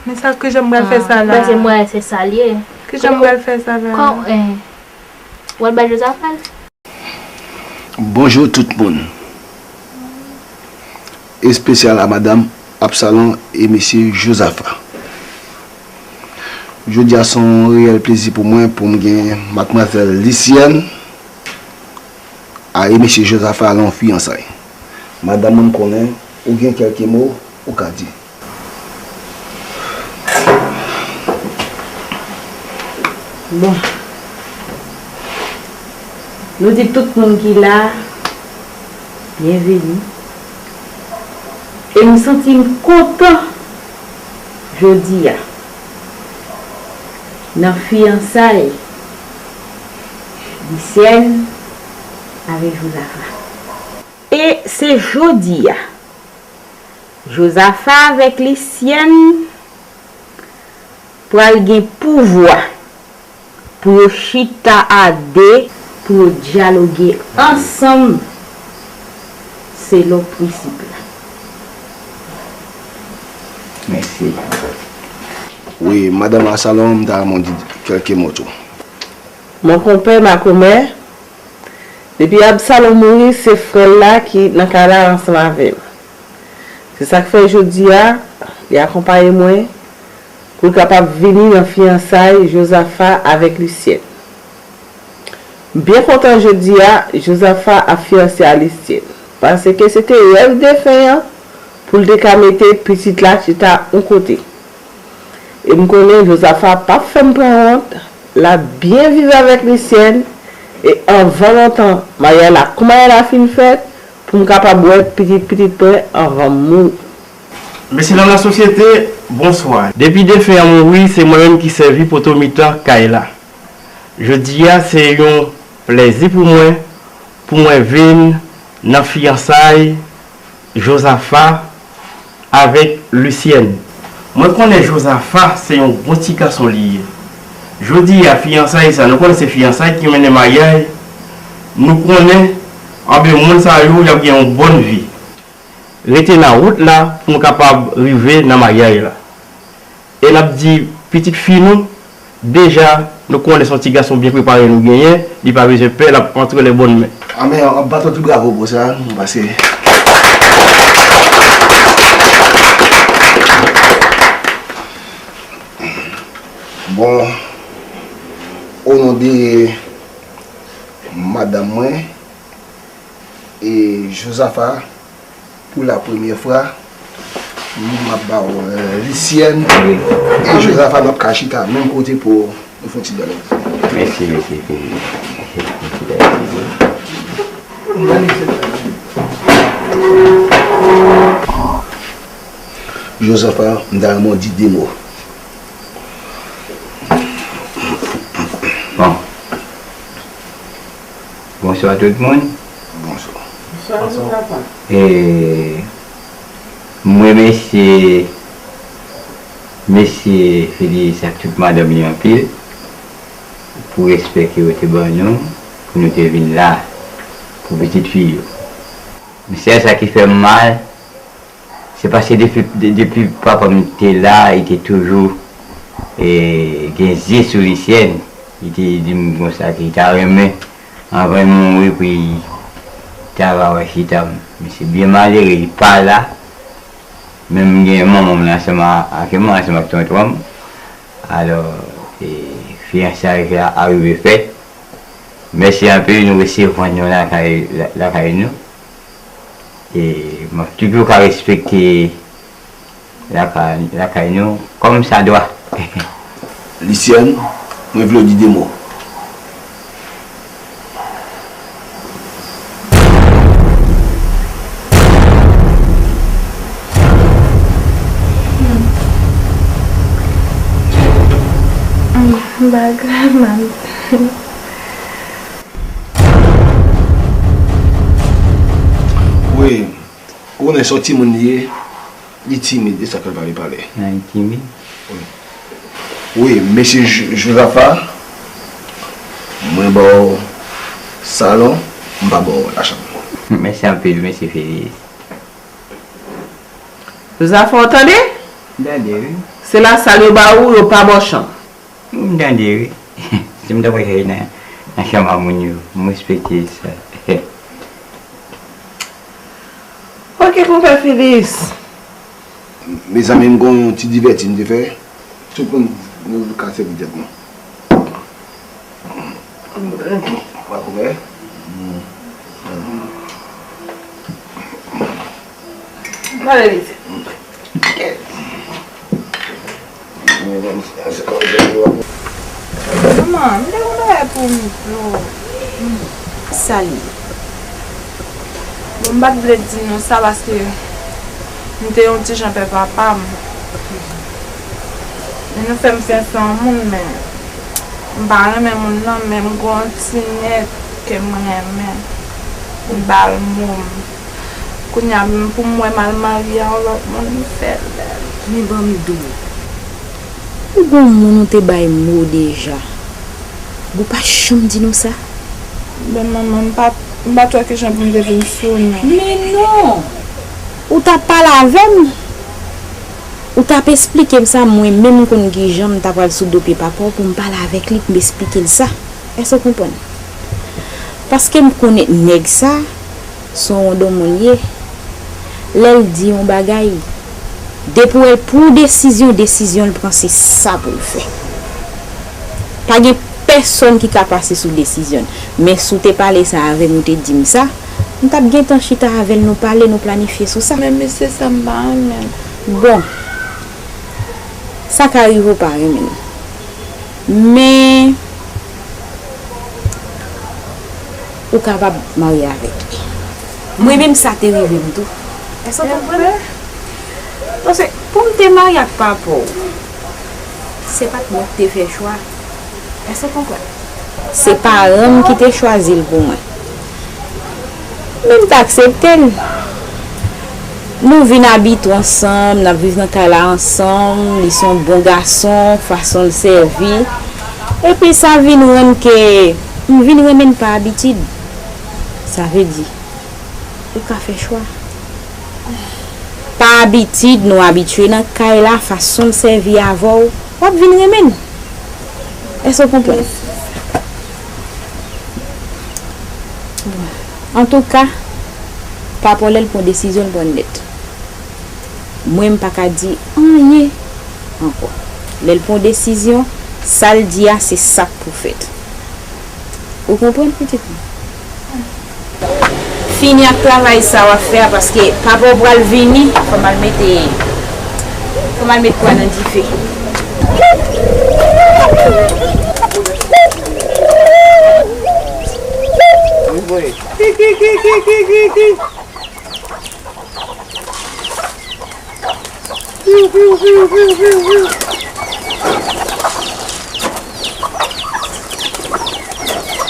Men sa, kijan m pral fè sa la? Mwen se mwen, se sa l ye. Kijan m pral fè sa la? Kò, eh, w al bay Jozafa l? Bonjou tout moun. Espesyal a madanm Absalon e mesye Jozafa. Jodi a se yon reyèl plezi pou mwen pou m gen madmwazèl Lisyèn a e mesye Jozafa lan fiyansay. Madanm mwen, m konnen ou gen kèlke mo ou ka di. Bon. Nou di tout moun ki la, byenveni. E m santi m kontan jodi a nan fiyansay Lisyèn avèk Jozafa. E se jodi a, Jozafa avèk Lisyèn pral gen pouvwa pou yo chita a de, pou yo dyaloge ansanm selon prensip la. Mèsi. Wi, madanm Absalon, m ta renmen w di kèlke mo tou. Mon konpè, ma komè, depi Absalon mouri, se frè l la ki nan kay la ansanm avè m. Se sa k fè jodi a, li akonpaye mwen pou l kapab vini nan fiyansay Jozafa avèk Lisyèn. M byen kontan jodi a, Jozafa ap fiyanse a Lisyèn, paske se te rèv defen an pou l te ka mete pitit la chita yon kote. E m konnen Jozafa p ap fè m pran wont, l ap byen viv avèk Lisyèn, e anvan lontan, maryaj la, kou maryaj la fin fèt, pou m kapab wè pitit pitit mwen anvan m mouri. Mesye dam lasosyete, bonswa. Depi defen an mouri, se mwen menm ki sèvi poto mitan kay la. Jodi a, se yon plèzi pou mwen, pou mwen vin nan fiyansay Jozafa avèk Lisyèn. Mwen konnen Jozafa se yon bon ti gason li ye. Jodi a, fiyansay sa, nou konnen se fiyansay ki mennen maryaj. Nou konnen, anben, moun sa yo, y ap gen yon bòn vi. Rete nan wout la pou nou kapab rive nan maryaj la. E n ap di pitit fi nou, Deja, nou konnen se yon ti gason byen prepare nou genyen, li pa bezwen pè, l ap antre nan bòn men. Anmè, yon baton ti bravo pou sa, nou pase. Bon, o non de madanm mwen, e Jozafa, pou la premyè fwa, m ap ba w, euh, Lisyèn e Jozafa, n ap ka chita menm kote pou nou fè yon ti dyalòg. Mèsi, mèsi, mèsi, mèsi, mèsi. Jozafa, m ta renmen w di de mo. Bon. Bonswa tout moun. Bonswa. Bonswa, Jozafa. E, m remèsye mesye Felix ak tout madanm li anpil pou respè ke yo te ban nou, pou nou te vin la pou pitit fi yo. Men sèl sa ki fè m mal, se paske depi, de-, depi papa m te la, li te toujou, e, gen zye sou Lisyèn. Li te di m konsa ke li ta renmen, anvan l mouri, pou li ta va wè chita m. Men se byen malere, li pa la. Men m gen manman m la ansanm a, ak manman ansanm ak tonton m. Alò, e, fiyansay la arive fèt. Mèsi anpil, nou resevwa nou lakay, la-, lakay nou. E m ap toujou ka respekte lakay, lakay nou kòm sa dwa. Lisyèn, mwen vle w di de mo. M pa grav, manmi. Wi, ou konnen se yon timoun li ye, li timid, e sa k fè l pa vle pale. A, li timid? Wi. Wi, mesye J-, Jozafa, mwen ba w salon, m pa ba w lachanm. Mèsi anpil, mesye Felix. Jozafa, w tande? M tande, wi. Se lasal yo ba ou, yo pa ba w chanm. M tande, wi. Si m ta pral chache nan, nan chanm a moun yo, m respekte sa. Ok, konpè Felix. Mezanmi, m gon yon ti divèti m te fè. Tout moun nou ka sèvi tèt nou. Wa konpè? Pale vit. Manman, m te gon bagay pou m di w. Sa l ye? Bon, m pa t vle di nou sa paske m te yon ti jan pè papa m. Men nou fè m fè san moun, men m pa renmen moun nan, men m gon ti nèg ke m renmen. M ba l mo m. Kounye a, pou m wè m al marye a yon lòt moun, m fè l bèl. Men ban m di w, ou gon moun ou te bay mo deja. Ou pa janm di nou sa. Bon, manman, m pa, m pa t wè kijan pou m te vin sou nou. Men non! Ou t ap pale avè m. Ou t ap esplike m sa, mwen menm m konn kijan m ta pral sou do pye papa w pou m pale avèk li, pou m esplike l sa. Èske w konprann? Paske m konnen nèg sa, se yon wondonmon l ye. Lè l di yon bagay, depi w wè l pran desizyon, desizyon l pran, se sa pou l fè. Pa gen pèsòn ki ka pase sou desizyon l. Men si w te pale sa avè m, ou te di m sa, m t ap gentan chita avè l, nou pale, nou planifye sou sa. Men mesye sa m pa renmen l. Bon, sa ka rive w pa renmen l. Men, ou kapab marye avèk li. Mwen menm, sa te rive m tou. Èske w konprann? Paske pou m te marye ak papa w, se pa t mwen ki te fè chwa. Èske w konprann? Se paran m ki te chwazi l pou mwen. Men m t aksepte l. Nou vin abitye ansanm, n ap viv nan kay la ansanm, li se yon bon gason, fason l sèvi. Epi sa vin rann ke m vin renmen l pa abitid. Sa vle di, ou ka fè chwa. Pa abitid, nou abitye nan kay la, fason l sèvi avè w, w ap vin renmen l. Èske w konprann? Antouka, papa w lè l pran desizyon, l pran l nèt. Mwen, m pa ka di anyen ankò. Lè l pran desizyon, sa l di a, se sa k pou fèt. Ou konprann, pitit mwen? Fini ak travay sa w ap fè a, paske papa w pral vini, fò m al mete, fò m al met pwa nan dife.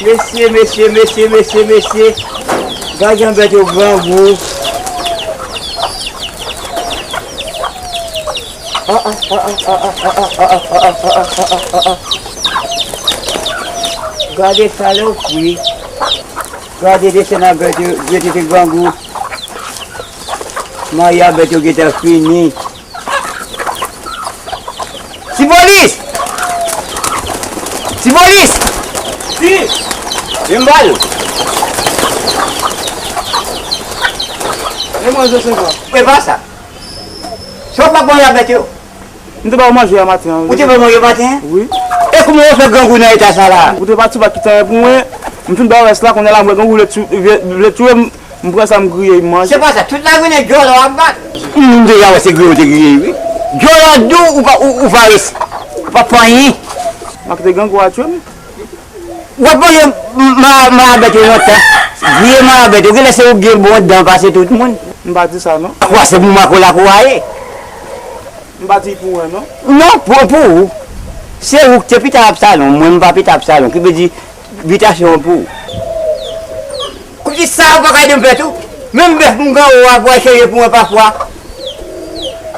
Mesye, mesye, mesye, mesye, mesye. Gad jan bèt yo grangou. Ah, ah, ah. Gade salopri. Gade desen a bèt yo, bèt yo te grangou. Marye a bèt yo gentan fini. Ti polis! Ti polis! Ki? Vin ba nou. E mwen, Joseph. E pa sa. Sa w pa manje avèk yo? M te ba yo manje yè maten an. Ou te ba yo manje maten an? Wi. E kouman yo fè grangou nan eta sa la? Ou te pati, ou pa kite anyen pou mwen. M fin ba yo rès la, kounye a la, m wè grangou vle tchou-, vle, vle tchwe m. M pran sa m griye, m manje. Se pa sa, tout lajounen djòlò ap bat. M deja wè se griye w te griye, wi. Djòlò dou, ou pa, ou, ou pa resi. Ou pa fè anyen. M a kite grangou a tchwe m. W ap manje ma, ma bèt yo lontan. Griye ma bèt yo, genlè se ou k gen bon dan pase tout moun. M pa di sa, non. Kwa se pou mako la kou a ye. M pa di pou mwen, non. Non, pou, pou ou. Se ou k te pita Absalon, mwen m pa pita Absalon. Ki vle di, bitasyon an pou ou. Kouti sa ou pa ka ede m fè tou? Menm bèf m gen ou a pou al chanje pou mwen pafwa.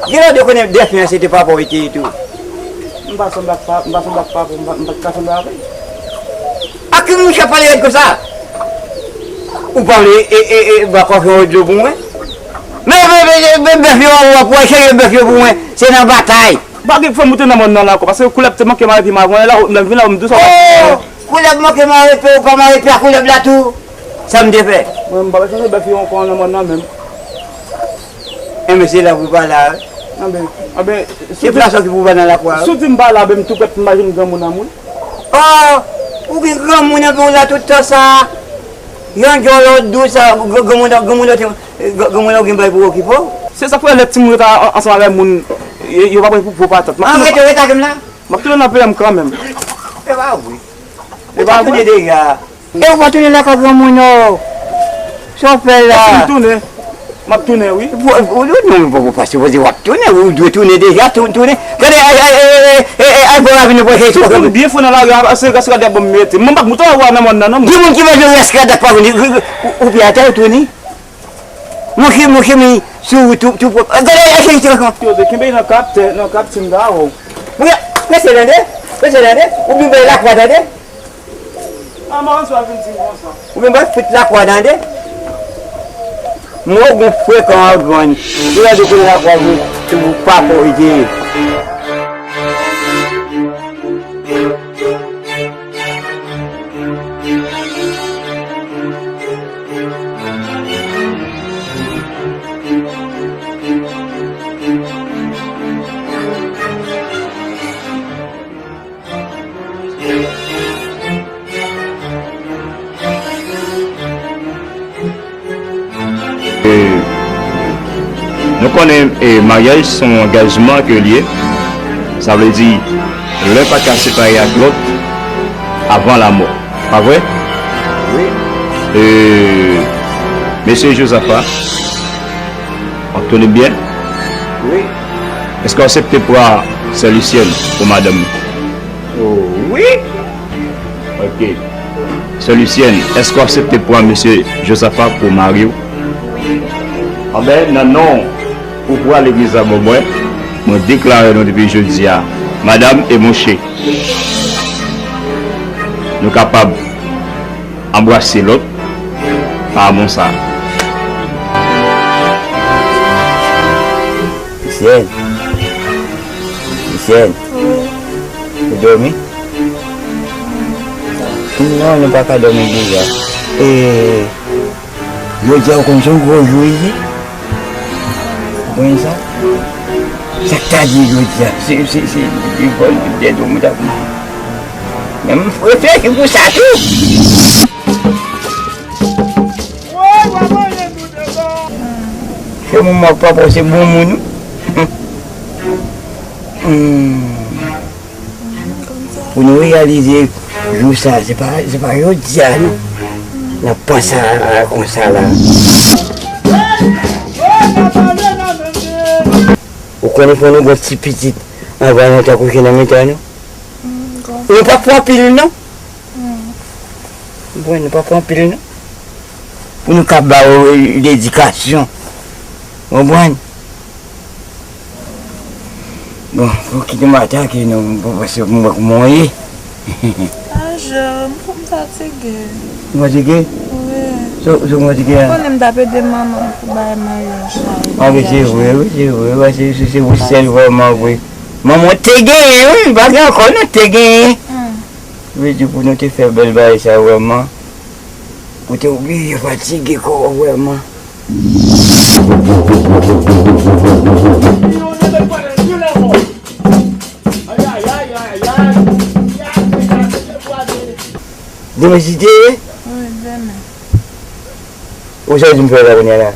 Gen lè w te konnen dèfen an se te papa w te ye tou. M pa sanble ak pa, m pa sanble ak papa, m pa, m pa ka sanble avè l. A ki moun k ap pale rèd konsa? Ou pa vle, e, e, e, ba kòk yon dlo pou mwen? Men, men, men, men, men bèf yo an ou a pou al chanje bèf yo pou mwen. Se nan batay. M pa gen fè moute nan mòn nan la ankò, paske koulèb te manke m al epi m al vann la, lè m vin la, m di w sa. Oh! Koulèb manke m al epi ou pa m al epi a koulèb la tou. Sa m te fè? Mwen, m pa bezwen bèf yo ankò nan mòn nan menm. Enben, se la pou pa la, wi. Anben, anben, se plas ou ki pou pa nan lakwa, wi. Si w di m pa la, ben, m tou prèt pou m al jwenn granmoun an, wi. Oh! Ou gen granmoun anpil la tout tan sa a? Yon djòlò dou sa, gr-, granmoun, granmoun, granmoun ou gen bay pou okipe w? Se sa k fè lè timoun yo ta an-, ansanm avèk moun, yo, yo pa pran pou, pou patat. An rete, rete avè m la. M ap tounen nan peyi m kanmenm. E pa vre. Ou pa tounen deja. E ou pa tounen lakay granmoun ou. Sa w fè la? Èske m tounen? M ap tounen, wi. Ou, ou, ou, non, ou pa sipoze w ap tounen, ou dwe tounen deja, tou-, tounen. Gade, ay, ay, ay, ay, ay, ay, bò ravin nan pwòche. Si w konn byen fon nan lari a, se rès rad ak ban m mete. Mwen m pa k moute w a nan mòn nan, non. Gen moun ki manje rès rad ak pa konn, ou, ou pye atè, ou tounen. Monche, monche, men sou wout tou, tou pwòp. Gade, gade, gade, gade kòman. Yo, te kenbe nan kaptè, nan kaptin da, o. Mwen, prese tande, prese tande, ou byen bay lakwa tande. A, m pa konn sa w ap vin di m konsa. Ou byen bay fout lakwa tande. Mwen, ou gon frekan w ap jwenn. Ou la di konnen lakwa vre, se pou papa w li te ye. E, nou konnen, e, maryaj se yon angajman ke l ye. Sa vle di, len pa ka separe ak lòt avan lamò. Pa vre? Wi. E, mesye Jozafa, w ap tounen byen? Wi. Èske w aksepte pran sè Lisyèn pou madanm ou? O, wi. Ok. Sè Lisyèn, èske w aksepte pran mesye Jozafa pou mari w? Anben, nan non pouvwa legliz la ban mwen, mwen deklare nou depi jodi a, madanm e monche, nou kapab anbrase lòt pa amou sa. Lisyèn. Lisyèn. Wi. Ou dòmi? Non, nou pa ka dòmi deja. E, jodi a, ou konn se yon gwo jou, wi. Ou konn sa? Sa k ta di jodi a? Se, se, se, se vòl dèt ou mwen ta konn. Men m reflechi pou sa tou. Se moun mòk papa w, se bon moun. Hmm. Pou nou reyalize jou sa, se pa, se pa jodi a, non. N ap panse a, a konsa la. Ou konnen fò nou gon ti pitit anvan nou ta kouche nan mitan nou. Nou pa pran pil, non. Bon, nou pa pran pil, non. Pou nou ka ba yo ledikasyon. Konprann? Bon, pou kite m atake, non, m pa panse pou mwen kouman w ye. Ah, Jean, m fatige. Ou fatige? Wi. Sa, sa w fatige a? Konnen m t ap ede manman m pou bagay maryaj la. Ah, wi, se vre, wi, se vre, wi, se, se, se ou sèl vrèman vre. Manman w te genyen, wi, pa gen ankò, non, te genyen. Hmm. Vle di pou nou te fè bèl bagay sa vrèman, ou te oblije fatige kò w vrèman. Demen si Dye vle? Wi, demen. Ou sa di m fè la kounye a la?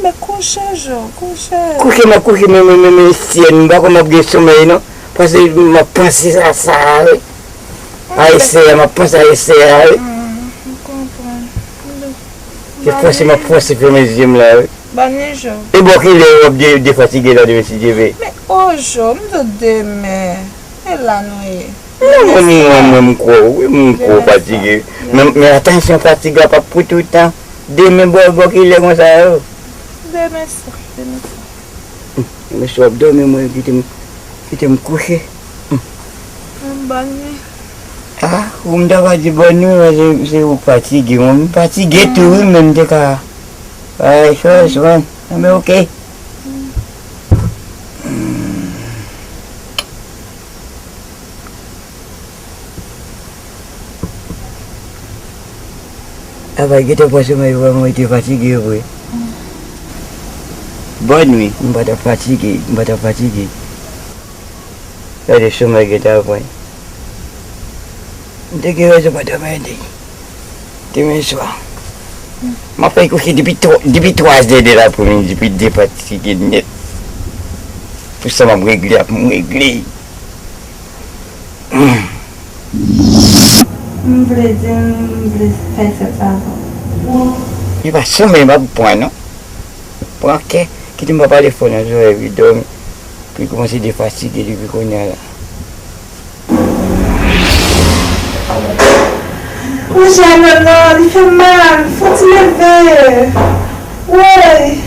Men kouche, Jo, kouche. Kouche, m ap kouche, men, men, men, men, syèl, m pa kwè m ap gen somèy, non. Paske m ap panse a sa, wi. A esè a, m ap panse a esè a, wi. Hmm, m konprann. Se fòse, m ap fòse fèmen zye m la, wi. Bòn nwi, Jo. E bò kilè w ap de-, defatige la demen si Dye vle? Men, o, Jo, m di w demen. E la nou ye. Non, mwen, mwen, mwen, m kwè w, wi, m kwè w fatige. Men, men atansyon, fatig la p ap pou toutan. Demen, bò, bò kilè konsa yo? Demen swa, demen swa. Demen swa, w ap dòmi, mwen, kite m, kite m kouche. Bòn nwi. Ah, ou m ta va di bòn nwi, men se, se ou k fatige. Mwen, m fatige tou, wi, men m te ka. Ay, chòs, mwen. Men, oke. Apa, gentan pran somèy vrèman, ou te fatige vre. Bòn nwi. M pa t ap fatige, m pa t ap fatige. Gade somèy gentan pran. M te gen rezon pa dòmi demen swa. M ap fè kouche depi twa, depi twazè de lapremidi, depi defatige nèt. Pou sa m ap regle, ap m regle. M vle di, m vle fè sèt sa ankò. Li pa sanble m ap pran, non. Pran kè, kite m pa pale fò nan zòrèy, epi dòmi. Epi kòmanse defatige depi kounye a la. Woy, Jean, non, non, li fè mal, fò ti leve. Woy.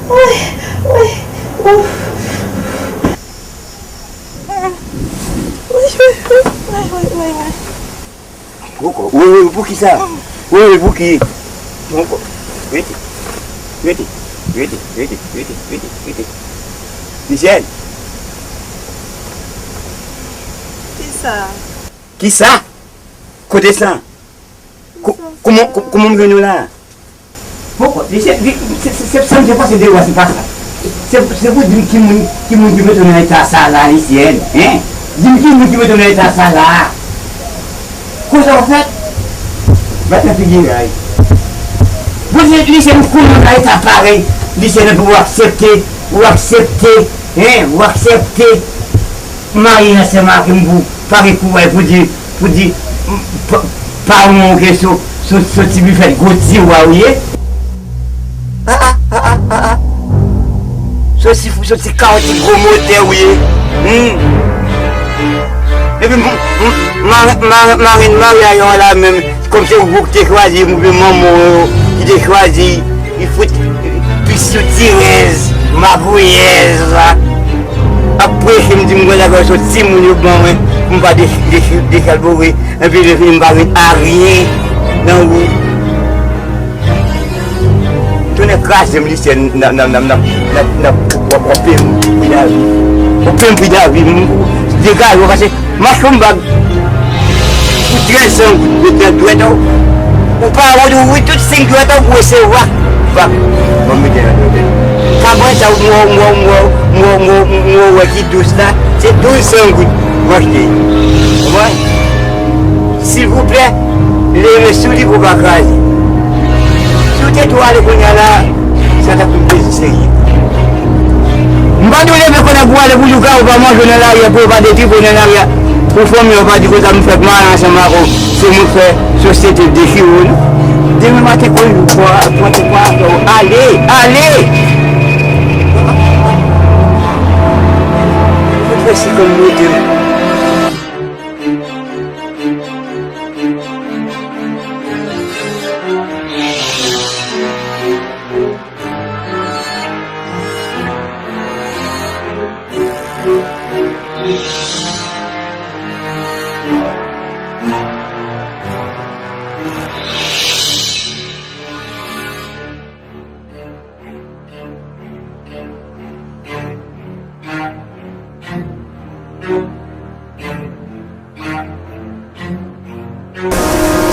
Woy, woy, ouf. Woy, woy, woy, woy, woy, woy. Poko. Wi, wi, pou ki sa? Wi, wi, pou ki? Poko. Rete. Rete. Rete, rete, rete, rete, rete. Michel. Ki sa? Ki sa? Kote sa? Ko-, kòman, ko-, kòman m jwenn ou la? Poko, li se, li, se, se, se, sa m te panse de ou a, se pa sa. Se, se pou di m ki moun, ki moun ki mete w nan eta sa la, Lisyèn, en? Di m ki moun ki mete w nan eta sa la. Konsa w fèt? Bat nan figi ray. Bon, se, Lisyèn, konnen w nan eta parèy, Lisyèn, epi w aksepte, w aksepte, en? W aksepte marye ansanm ak m pou pare kouraj pou di, pou di, m, pa, pa won ke so, so, so ti bifèt gwo tiwa ou ye. Ah, ah, ah, ah, ah, ah. So ti, so ti kawo ti gwo motè ou ye. Hmm. Epi m, m, ma, ma, marenn maryaj an la menm, kòm se ou ki te chwazi, oubyen manman w ki te chwazi, li fout pis sou tirèz, magouyèz la. Ap preche m di m konsa ke se timoun yo ban mwen pou m pa dech-, dech-, dechalbore, epi lè fini m pa ret aryen nan ou. Tonnè kraze m, Lisyèn, nan, nan, nan, nan, nan, nan, w ap, w ap peye m pri davi. W ap peye m pri davi, m, m, degaje w, pase m achte yon bag pou trèz san goud, met nan dwèt ou. Ou pa wè, ou ouvri tout senk dwèt ou, pou wè se wak, wak. Ban m mete nan dwèt. Kabren sa, m wè, m wè, m wè, m wè, m wè, m wè, m wè ki dous la, se douz san goud m achte. Ou konprann? Silvouplè, leve sou li pou w pa kraze. Si w te tou ale kounye a la, sa t ap yon plezi serye. M pa di w leve kounye a pou w ale pou di w ka ou pa manje w nan lari a, pou yo pa detripe w nan lari a, pou fanmi w pa di konsa m fèk mare ansanm ak ou, se mwen k fè sosyete dechire w, non. Demen maten, kouri pou w pran ti pwa, ale, ale! Ou fè si kòm mete m.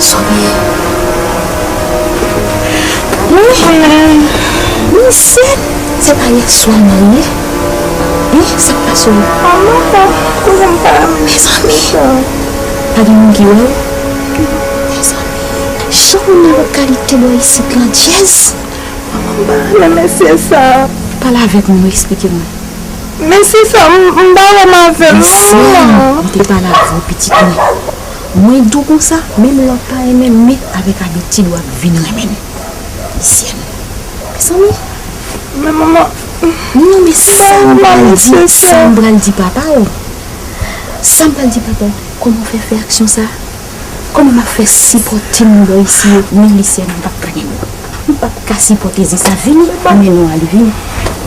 Sonye. Wi. Wi, se, se pa yè swa l marye. Wi, sa k pase w? Manman, kouzen m pa. Mezanmi. Pa gen moun ki wè w? Mezanmi. Jan w nan lokalite bò isit lan, dyèz. Manman, m pa renmen mesye sa. Pale avèk mwen, eksplike mwen. Mesye sa, m, m pa renmen avè l, non, manman. M te pale avè w, pitit mwen. Mwen di w konsa, menm lè w pa renmen m, men avèk abitid w ap vin renmen m. Lisyèn. Mezanmi. Men manman. Non, men sa m pral di, sa m pral di papa w. Sa m pral di papa w. Kòman w fè fè aksyon sa? Kòman m ap fè sipòte moun bò isi yo? Men Lisyèn, m p ap ka gen moun. M p ap ka sipòte zen sa. Vini, men nou ale, vini.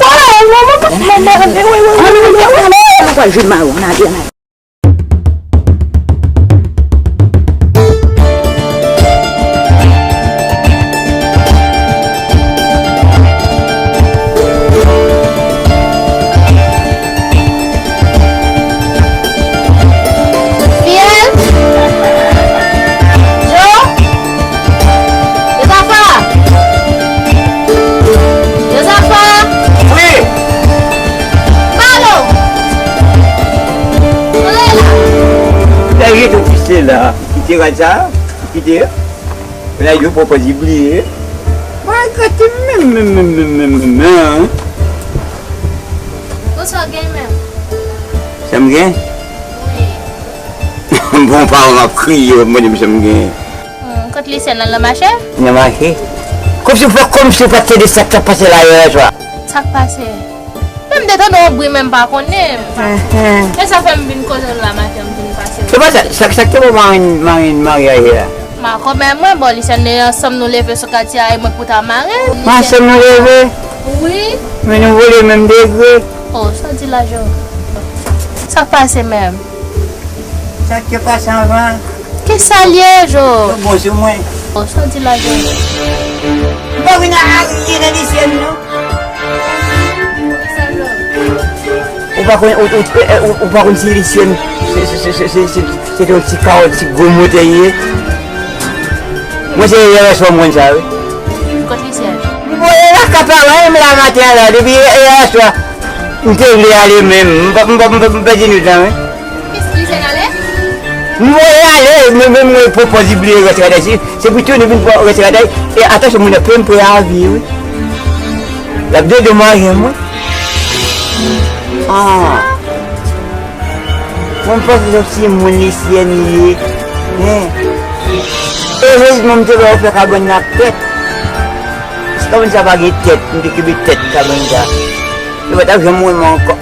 Waw, manman, manman, ale, wi, wi, wi, wi, wi. Ann ale, ann ale, ann ale. Fiyèl? Jo? Jozafa? Jozafa? Wi. Pale w. Mwen la. Lè gen tou ki se la. Kite rad sa. Kite. Lè yo pwopòz li bliye. Mwen gate menm, menm, menm, menm, menm, menm, menm. Bonswa, gen menm. Sa m gen? Wi. Bon, paran m ap kriye, w ap mande m sa m gen. Hmm, kot Lisyèn nan, nan mache? Nan mache? Kòmsi w fè, kòmsi w pa t tande sa k t ap pase la yè swa? Sa k pase? Men m te tande yon bri, men m pa konnen. Enhen. E sa fè m vin kote w la maten, m vin pase w. Se pa sa, sa, sa k te bon marenn, marenn maryaj la? M pa konprann mwen, bon, Lisyèn, ansanm nou leve sou katye a, e mwen k pou ta marenn. Ansanm nou leve? Wi. Men nou vole menm degre. Oh, sa w di la, Jo? Sa k pase menm? Sa k te pase anvan? Kisa l ye, Jo? Yo bon sou mwen. Oh, sa w di la, Jo? M pa vin a aryen nan Lisyèn, non. Ou pa konn, ou, ou, ou, ou pa konn si Lisyèn se, se, se te yon ti kawòt, ti gwo motè li ye? Mwen se yè swa m konn sa, wi. Kot Lisyèn? M voye lakay paran m la maten an la, depi yè swa. M te vle ale menm. M pa, m pa, m pa, m pèdi nou tan, wi. Kis Lisyèn ale? M voye ale, men, men mwen pwopòz li bliye rès radèy. Se, se pou tounen vin pran rès radèy. E atansyon, moun nan peye m preavi, wi. L ap dedomanje mwen. Ah. Mwen m panse se yon timoun Lisyèn li ye. Hein. Erezman m te wè yo fè kabann nan ak tèt. Si kabann sa pa gen tèt, m te kenbe tèt kabann sa. Yo pa t ap janm renmen ankò.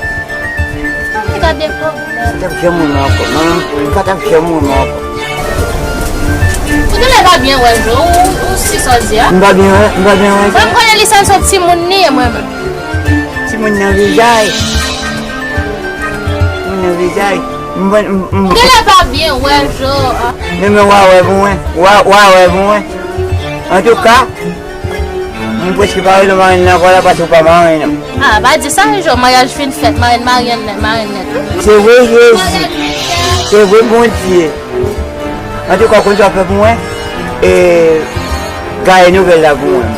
Gade pòv. Yo pa t ap janm renmen ankò. Non, non, yo pa t ap janm renmen ankò. Ou genlè pa byen wè, Jo, ou, ou si sa w di a. M pa byen wè, m pa byen wè. Mwen, m konnen Lisyèn se yon timoun li ye, mwen menm. Timoun nan vizaj. Timoun nan vizaj. M, m, m, m. Ou genlè pa byen wè, Jo, a. Men, men, w a wè pou mwen. W a, w a wè pou mwen. Antouka, M prèske pa rele w marenn nan ankò la, paske w pa marenn. Ah, pa di sa, yon jou maryaj fin fèt, marenn, marenn nèt, marenn nèt. Se vre, Jezi. Se vre, Bondye. Antouka, w konn sa w fè pou mwen? E, gaye nouvèl la pou mwen.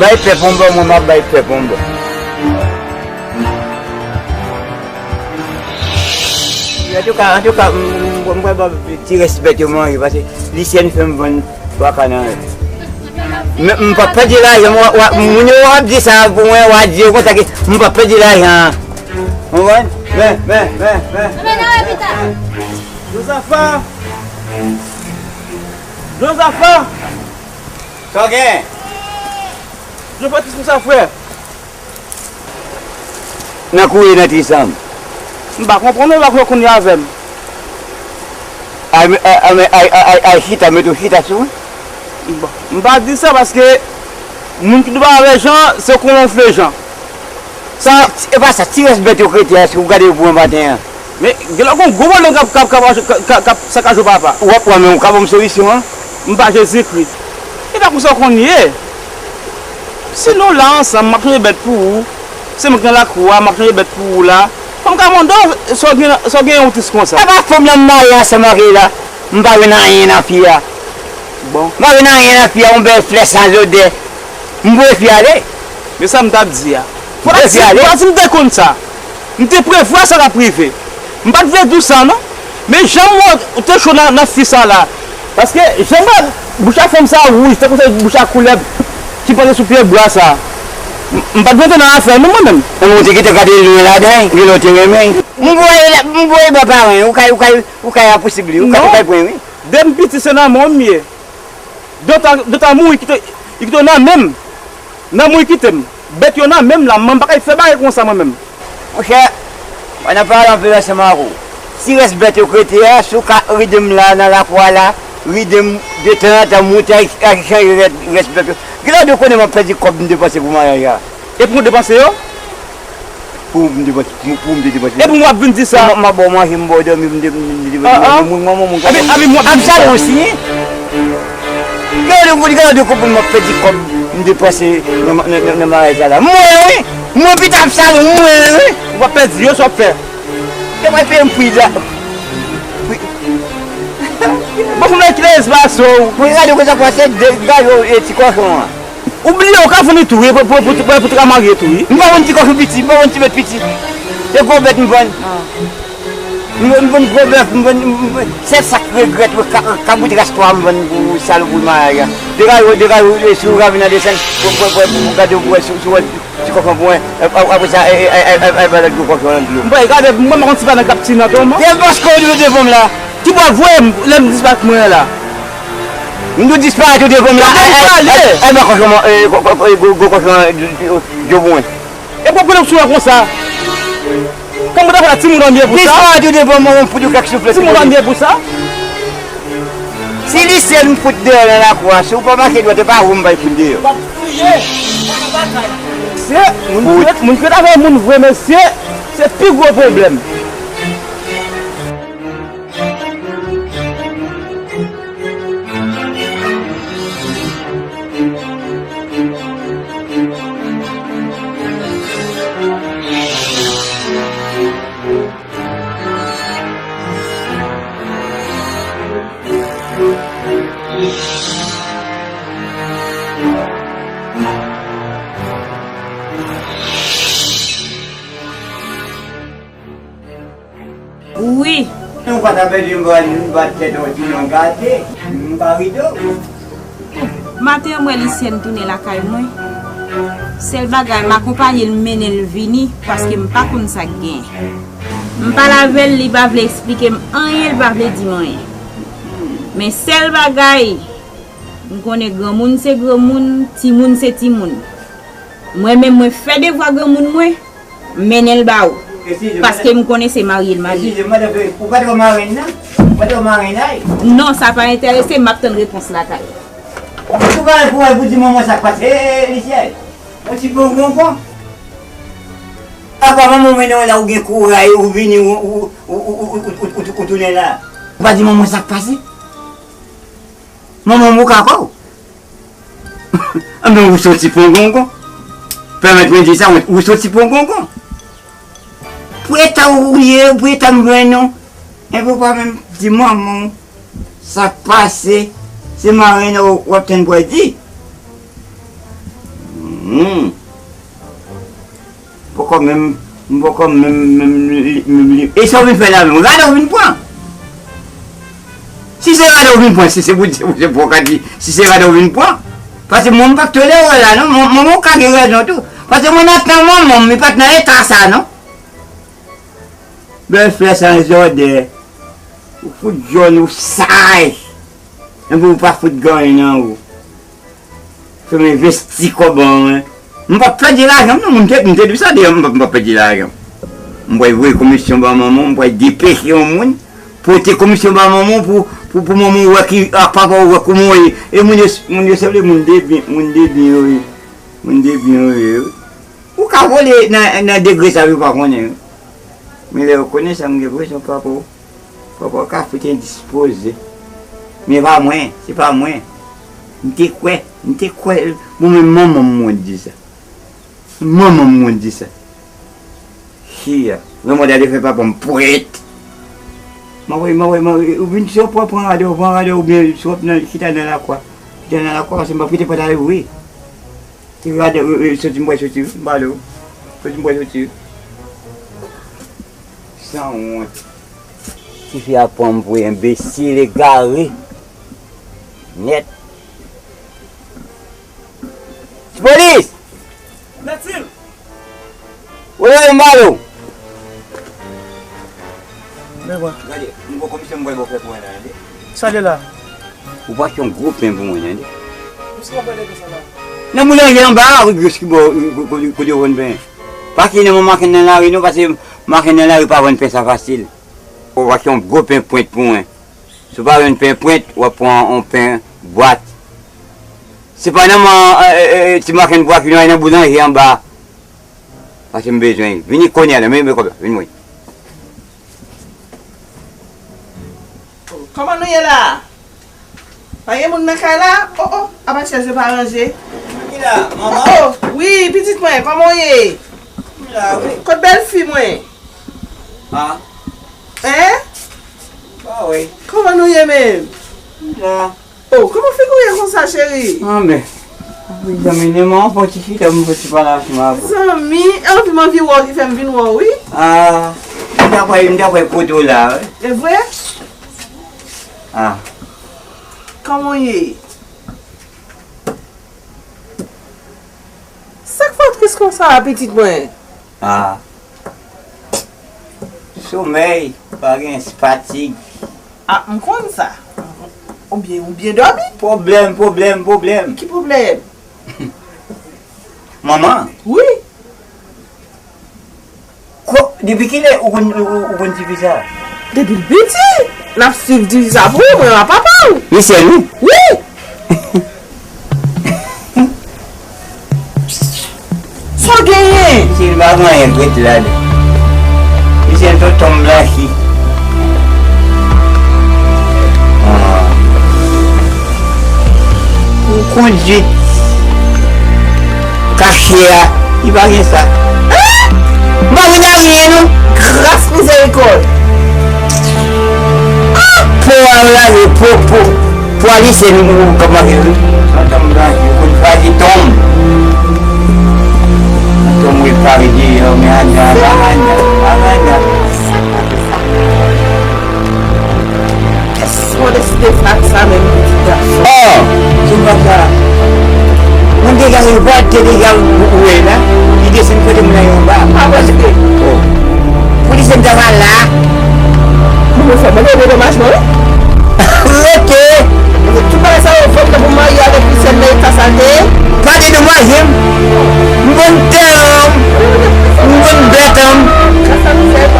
Bay pèp yon bò, mwen, m ap bay pèp yon bò. Antouka, antouka, m, m, m pral ba ti rès bèt yo manje, paske Lisyèn fè m vann twa ka nan. Men m p ap pèdi lajan, m, w, w, moun yo ap di sa pou mwen, w a di yo konsa ke m p ap pèdi lajan an. Ou konprann? Men, men, men, men. Jozafa! Jozafa! Sa w gen? Jozafa, kisa sa, frè? Nan kouri nan Tisanm. M pa konprann ou, ou pa konn kounye avè m. Ay, ay, ay, ay, ay, ay, chita, mete w chita sou mwen. Bon, m pa di sa paske moun ki dwe avè Jan, se konfle Jan. Sa, e pa sa, ti rès bèt yo k rete a, si w gade yo pou mwen maten an. Men, gen lè gon gwo pwoblèm k ap, k ap, k ap, k ap, k ap sakaje w, papa. W ap wè, men ou ka ban m solisyon an? M pa Jezikri. E pa konsa w konn ye. Si nou la ansanm, m ap chanje bèt pou ou. Se mwen ki nan lakou a, m ap chanje bèt pou ou la. Fò m ka mande w, sa w gen, sa w gen yon tris konsa? E pa fanm nan m marye ansanm ak li la. M pa jwenn anyen nan fi a. Bon. M pa jwenn anyen nan fi a, yon bèl flè san zodè. M voye fi a ale. Men sa m t ap di a. Fò w ta di, fò w ta di m te konn sa. M te prevwa sa k ap rive. M pa t vle di w sa non. Men jan m wè w te cho nan, nan fi sa la. Paske jan m wè bouch a fanm sa wouj, tankou se bouch a koulèb ki panse sou pye bwa sa. M, m pa t vle antre nan afè nou mwen menm. Mwen, ou te gentan gade lwen ladan l, gen lè w te renmen l. M voye, m voye ba paran l, ou kay, ou kay, ou kay apousib li, ou kay, ou kay pran l, wi. Depi m piti se nan men w m ye. Dòta, dòta mouri kite, li kite w nan men m. Nan mouri kite m. Bèt yo nan men m la, mwen m pa kay fè bagay konsa mwen menm. Monchè, mwen nan pale anpil ansanm ak ou. Ti rès bèt yo k rete a, si w ka ride m la nan lakou a la, ride m detanzantan, monte al, al chanje rès, rès bèt yo. Gen lè w konnen m ap pèdi kòb m depanse pou maryaj la. E pou w depanse yo? Pou m te, pou, pou m te depanse. Epi w ap vin di sa. M, m ap ba w manje, m ba w dòmi, m te, m te depanse. Ah, ah. Moun, moun, moun, moun, Abi, Abi, m ap vin di sa. Gade yon konprann m ap pèdi kòb m depanse nan, nan, nan, nan maryaj la. Mwen, wi. Mwen, pita Absalon, mwen, wi. Ou pa pèdi yo, sa w ap fè? Yo pral peye m pri la. Pri. Bon, fè m la kite espas ou. Mwen gade konsa pase de, gade, e, ti kòchon an. Ou bliye ou ka vann li tou, wi, pou, pou, pou, pou, pou te ka marye tou, wi. M pa vann ti kòchon piti, m pa vann ti bèt piti. Se gwo bèt m vann. M vann, m vann gwo bèf, m vann, m vann sèt sak regrèt, wi, ka, kabrit ras twa m vann pou salopri maryaj la. Degaj ou, degaj ou, e, si ou ka vin nan desann, pou, pou, pou, pou gade ou, pou wè si, si ou wè ti kòchon pou mwen. Ap-, ap-, apre sa, e, e, e, e, e, e, ba lòt gwo kòchon nan dlo. M pa gade, m pa konn ti pa nan kap ti nan tonman. Se paske ou dwe devan m la. Ki bò voye m, lè m disparèt mwen la. M tou disparèt ou devan m la. Ay, ay, ay, ay, ba kòchon, e, kò-, kò-, kò-, gwo, gwo kòchon, e, dlo pou mwen. E pou pran opsyon an konsa. Kòman w ta fè la, timoun an byen pou sa? Disparèt ou devan mwen, m fout ou kèk souflèt. Timoun an byen pou sa? Si li sèl m fout deyò nan lakou a, si w pa mache dwat, e pa ou m bay fout deyò. W ap touye, w ap batay. Se moun ki ret, moun ki ret avè moun vre, mesye, se pi gwo pwoblèm. Wi. Ou pa ta pèdi m, m pa t fè yon ti jan gate. M pa ride w. Maten an, m wè Lisyèn tounen lakay mwen. Sèl bagay, m akonpaye l, m mennen l vini, paske m pa konn sa k genyen. M pale avè l, li pa vle eksplike m anyen, li pa vle di m anyen. Men sèl bagay, m konnen granmoun se granmoun, timoun se timoun. Mwen menm, mwen fè devwa granmoun mwen, m mennen l ba ou. Paske m konnen se marye l marye. Eskize m, madan Feri, ou pa t wè marenn nan? Ou pa t wè marenn nan? Non, sa pa enterese m, m ap tann repons lakay. Ou pa pou wè pou di manman sa k pase, e, e, Lisyèn. Yon ti bon bonbon. Apa manman w mennen w la, ou gen kouraj, ou vini, ou, ou tounen la. Ou pa di manman sa k pase? Manman w bouka kò w. Men ou soti pongongon. Pèmèt mwen di sa, ou soti pongongon. Pou eta ou ye, pou eta m jwenn ou. Enben ou pa menm di manman w sa k pase, se marenn ou w ap tann pou al di. Hmm. Poko menm, m poko menm, menm li, menm li. E sa w vin fè la menm? Rada w vin pran. Si se rada w vin pran, si se pou di, se pou ka di, si se rada w vin pran. Paske mwen m pa k tolere w la non, mwen, mwen, mwen ka gen rezon tou. Paske mwen nan tan manman m, li pa t nan eta sa non. Bèlfrè sa an zòdè. Ou fout jòn, ou saj. Enben ou pa fout gen anyen nan ou. Fè m envesti kòb an mwen. M p ap pèdi lajan m non, m te, m te di sa deyò, m p ap, m p ap pèdi lajan m. M pral voye komisyon ba manman w, m pral depeche yon moun, pote komisyon ba manman w pou, pou, pou manman w wè ki, ak papa w wè kòman w ye. E moun yo, moun yo se vle moun de byen, moun de byen yo ye. Moun de byen yo ye, wi. Ou ka vole nan, nan degre sa yo pa konnen, wi. Men lè yo konnen sa, m gen prezyon papa w. Papa w ka fout endispoze. Men pa mwen, se pa mwen. M te kwè, m te kwè, bon, men manman m mwen di sa. Manman m mwen di sa. Chia, lanmò ta te fè papa m pwent. Mwen, mwen, mwen, ou vin si w pran, pran rade w, pran rade w, oubyen si w ap nan, chita nan lakwa. Chita nan lakwa, paske m p ap kite pòt la louvri. Ti rade, e, e, soti m pral soti, m pale w. Soti m pral soti. Sanwont. Tifi a pran m pou enbesil egare. Nèt. Ti polis! Mèt Sil! Woy, woy, m pale w. Men bwa. Gade, m gon komisyon m pral ba w fè pou mwen la, tande. Sa de la? Ou pa achte yon gwo pen pou mwen, tande. Misye pa pale de sa la. Nan boulanje anba a, wi, gwo ki bò, kote yo vann pen. Pa ki nan men makenn nan lari non, paske makenn nan lari pa vann pen sa fasil. Ou pa achte yon gwo pen pwent pou mwen. Si w pa jwenn pen pwent, w ap pran yon pen bwat. Se pa nan men, e, e, e, ti makenn bwa ki nou al nan boulanje anba. Paske m bezwen. Vini kounye a la, men, men kòb la, vin mwen. Kòman nou ye la? Pa gen moun nan kay la? O, o, apa chèz yo pa ranje? Ki la, manman? O, o, wi, pitit mwen, kòman w ye? M la, wi. Kot bèlfi mwen? A. Hein? Ba wi. Kòman nou ye menm? M la. O, kòman figi w ye konsa, cheri? Anben. Wi, zanmi, men mwen fò ti chita, mwen fò ti pale ansanm avè w. Zanmi, e anvi m anvi wè w ki fè m vin wè w, wi. A, m t ap wè, m t ap wè kote w la, wi. E vre? A. Kòman w ye? Sa k fè w tris konsa a, pitit mwen? A. Somèy, pa gen fatig. A, m konn sa. Ou byen, ou byen dòmi? Pwoblèm, pwoblèm, pwoblèm. Ki pwoblèm? Manman. Wi. Ko, depi kilè ou konn, ou, ou, ou konn tifi sa? Depi l piti, n ap swiv tifi sa pou ou, mwen a papa w. Michel, wi? Wi. Sa w genyen? Michel pa gen anyen k rete la, li. Michel tonton m blanchi. Ah. Pou kondwit kache a, li pa gen sa. Hein? M pa vin a anyen non. Gras mizerikòd. Ah! Po a yo lave, po, po, po a lise nou, nou, nou k ap mache, wi. Tonton m blanchi, ou konn faji tonm. Tonton m repare deyò, men Anya, pa Anya, pa Anya. Èske w deside fè ak sa menm, pitit gason? Oh! Se pa sa. Moun te gade, vwad te deja ou, ou wè la. Li desann kote moun nan yo anba. Pa prèske. Oh. Polisye m ta va la. Moun yo fè mande dedomajman, wi. Rete. Tout bagay sa yo fèt pou marye avèk Michel nan eta sa l te ye. Pa dedomaje m. M konn tèran m. M konn bèt an m.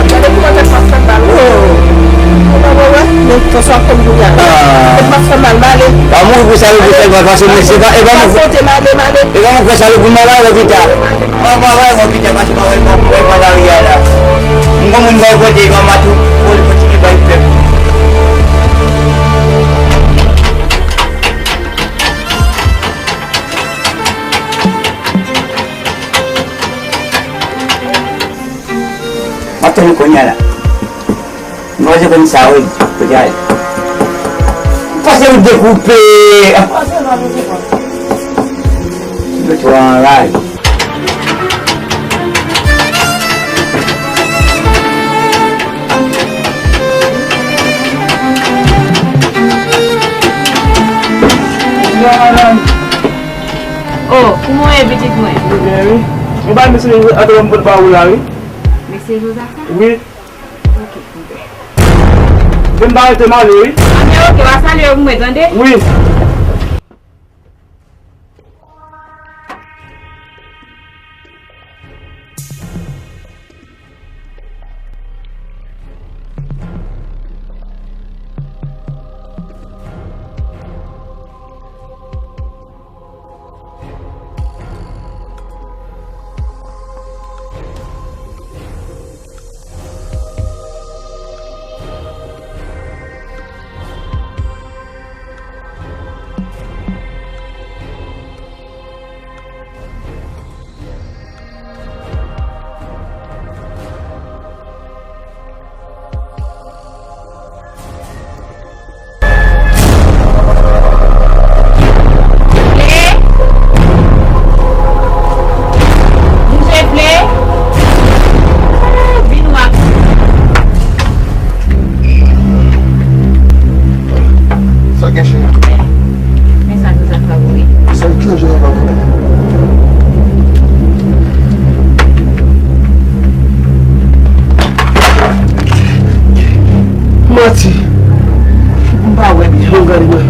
Gade kouman tèt m ap fè mal. Oh. Ou pa wè, wè, men tansyon ap tonbe kounye a. Ah. Tèt m ap fè mal, m ale. Pa mouri pou sa yo pou sèlman, paske mwen se pa, e pa mwen. Pa pote m ale, m ale. E pa mwen fè sa yo pou m al avè pita. Mwen pa wè mwen pita, paske mwen wè mwen pa lari a la. M gon moun bay kote, mama tou, pou l kontinye bay pèp. Kounye a la. M panse konn sa, wi. Kounye a la. M panse m dekoupe. Yo twò anraje. Oh, kouman w ye, pitit mwen? Mwen byen, wi. Mwen bay mesye Joseph atrè m pot ba ou la, wi. Mesye Joseph la? Wi. Ok, ok. Vin ba rete m ale, wi. Anben, ok, w a salye yo pou mwen, tande? Wi. Vle? Bouje vle? Vin w ap. Sa gen chen? Men sa nou sa favori. Sa ki jan favori? Manti. M pa wè byen. Bon, gade mwen.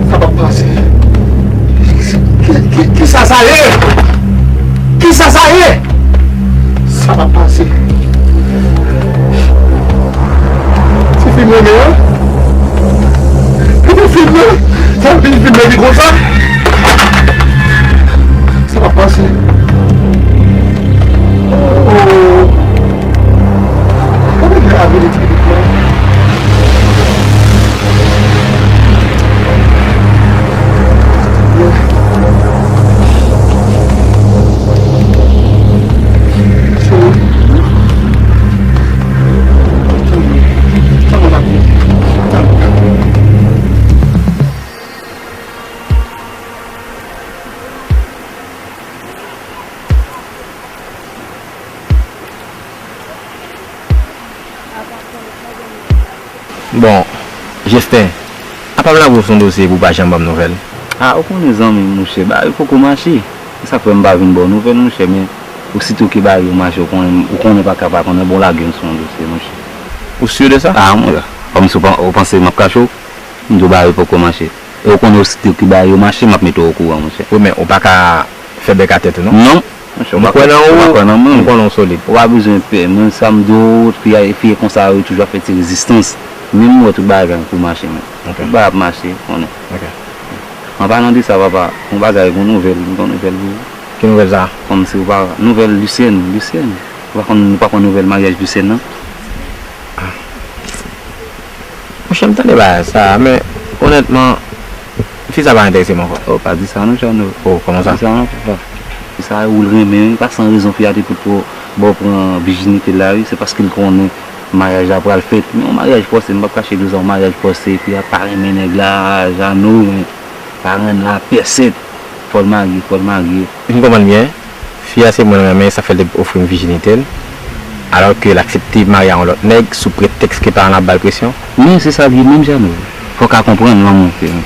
Sa p ap pase. Ki, ki, ki, kisa sa ye? Kisa sa ye? Sa p ap pase. Ti fi m renmen an. Li te filme. Sa l vin filme li konsa. Sa p ap pase. Oh. Gade lè a vini ti pitit mwen. Bon, Jesten, apa m lage w sou yon dosye epi w pa janm ban m nouvèl? A, ou konnen zanmi m, monchè, bagay yo poko mache. Se sa k fè m pa vin ba w nouvèl, monchè, men osito ke bagay yo mache, ou konnen, ou konnen pa ka pa konnen, bon, lage m sou yon dosye, monchè. Ou si de sa? A, mwen, kòmsi w pa, ou panse m ap kache w? M di w bagay yo poko mache. E ou konnen osito ke bagay yo mache, m ap mete w okouran, monchè. Wi, men ou pa ka fè bèk atè tou, non. Non, monchè, ou pa kwè nan ou, ou pa kwè nan mwen. M konnen w solid. Ou pa bezwen pè. Mwen, sa m di w, fi a, fi a konsa, yo toujou ap fè ti rezistans. Men m wè tout bagay pou mache, men. Ok. Tout bagay ap mache, ou konnen. Ok. An palan de sa, papa, yon bagay, yon nouvèl, yon nouvèl pou ou. Ki nouvèl sa? Kòmsi ou pa, nouvèl Lucienne, Lucienne. Ou pa konn, ou pa konn nouvèl maryaj Lucienne nan? Monchè, m tande bagay sa, men, onètman, fi sa pa enterese m ankò. Oh, pa di sa non, Jano. Oh, kòman sa? Di sa non, papa. Fi sa ou l renmen, wi, pa san rezon fi a te pot pou ba w pran vijinite l la, wi, se paske l konnen maryaj la pral fèt. Men yon maryaj fòse, m p ap kache di w sa, yon maryaj fòse, fi a pa renmen nèg la, Jano, men paran l la pèsèt. Fò l marye, fò l marye. M konprann byen. Fi a se mwen l renmen, sa fè l te ofri m vijinite l, alò ke l aksepte marye a yon lòt nèg sou pretèks ke paran l ap ba l presyon. Men se sa l ye menm, Jano. Fò w ka konprann lanmou, frè m.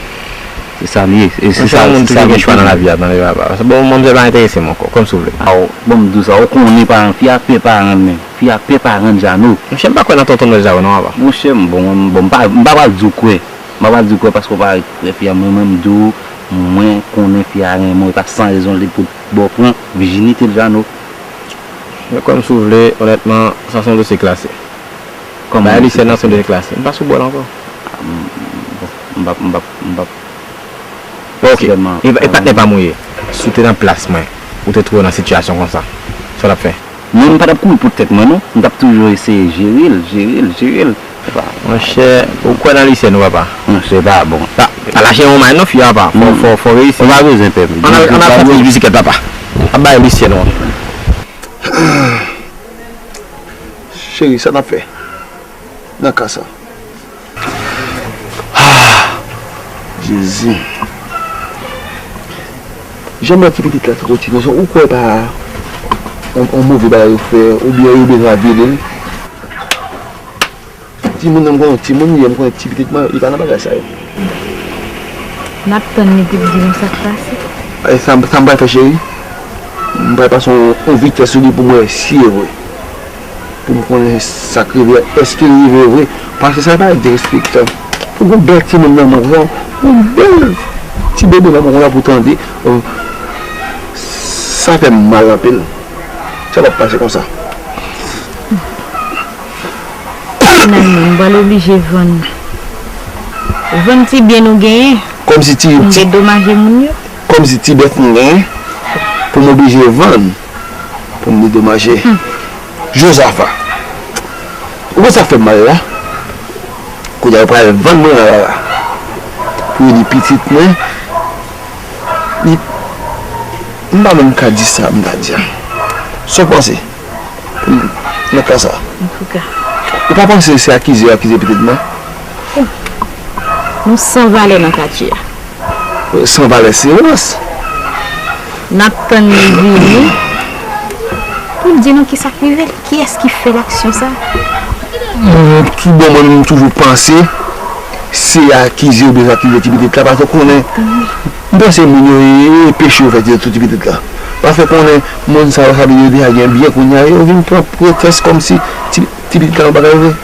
Se sa l ye. E se sa, se sa l ye. Moun toujou gen chwa nan lavi a, tande papa. Bon, manmzèl pa enterese m ankò, kòmsi w vle. Aw, bon, m di w sa, ou konnen paran, fi a pè paran l, men. Fi a pè paran l, Jano. Monchè, m pa kwè nan tonton Nwèl sa yo non, papa. Monchè, m, bon, m, bon, m pa, m pa pral di w kwè. M pa pral di w kwè paske w pa kwè fi a, mwen menm, m di w, mwen konnen fi a renmen w, e pa san rezon l te pot ba w pran vijinite l, Jano. Men kòmsi w vle, onètman, sa se yon dosye klase. Kòman? Bagay Lisèn nan se yon dosye klase. M pa sou bò l ankò. A, m, bon, m p ap, m p ap, m p ap. Bon, ok. E, e patnè pa m ou ye. Si w te nan plas mwen, ou te twouve w nan sitiyasyon konsa, sa w t ap fè? Mwen, m pa t ap kouri pou tèt mwen, non. M t ap toujou eseye jere l, jere l, jere l. Monchè, ou kwè nan Lisyèn ou, papa? Non, se pa bon. Pa, pa lache yon may non, fi a, papa. Fò, fò, fò reyisi. Ou pa bezwen pè m. Ann al, ann al fè yon ti bisiklèt, papa. Ap bay Lisyèn ou. Cheri, sa n ap fè nan ka sa? Ah, Jezi. Jan m wè ti pitit la kontinye, ou kwè pa yon, yon move bagay yo fè, oubyen yo bezwen ap vyole l? Timoun nan, m konnen timoun li ye, m konnen ti pitit mwen, li pa nan bagay sa yo. N ap tann li pou l di nou sa k pase. E sa, sa m pral fè, cheri? M pral pase yon, yon vitès sou li pou m wè si e vre. Pou m konnen sa k rive, èske l rive vre. Paske sa pa derespektan. Pou yon bèl timoun nan, mwen, yon, yon bèl ti bebe nan mwen, pou tande, oh, sa fè m mal anpil. Sa p ap pase konsa. Finalman, m pral oblije vann. Vann ti byen nou genyen. Kòmsi ti, m ti dedomaje moun yo. Kòmsi ti bèf m genyen pou m oblije vann pou m dedomaje. Hmm. Jozafa, ou wè sa fè m mal la? Kounye a yo pral vann mwen la, la, la. Pou yo di pitit mwen, li, m pa menm ka di sa m ta di a. Sa w panse? Nan ka sa. Antouka. Ou pa panse se akize yo akize pitit mwen? Nou san valè nan katye a. San valè se rans. N ap tann li vini pou l di nou kisa k rive l, kiyès ki fè l aksyon sa. Mwen, toubon, mwen menm, m toujou panse se akize oubyen akize ti pitit la, paske w konnen, m panse moun yo, e, e peche yo fè ti, ti pitit la. Paske w konnen, moun sa yo, sa vle di yo deja gen byen, kounye a yo vin pran pretèks kòmsi ti, ti pitit la yon bagay vre.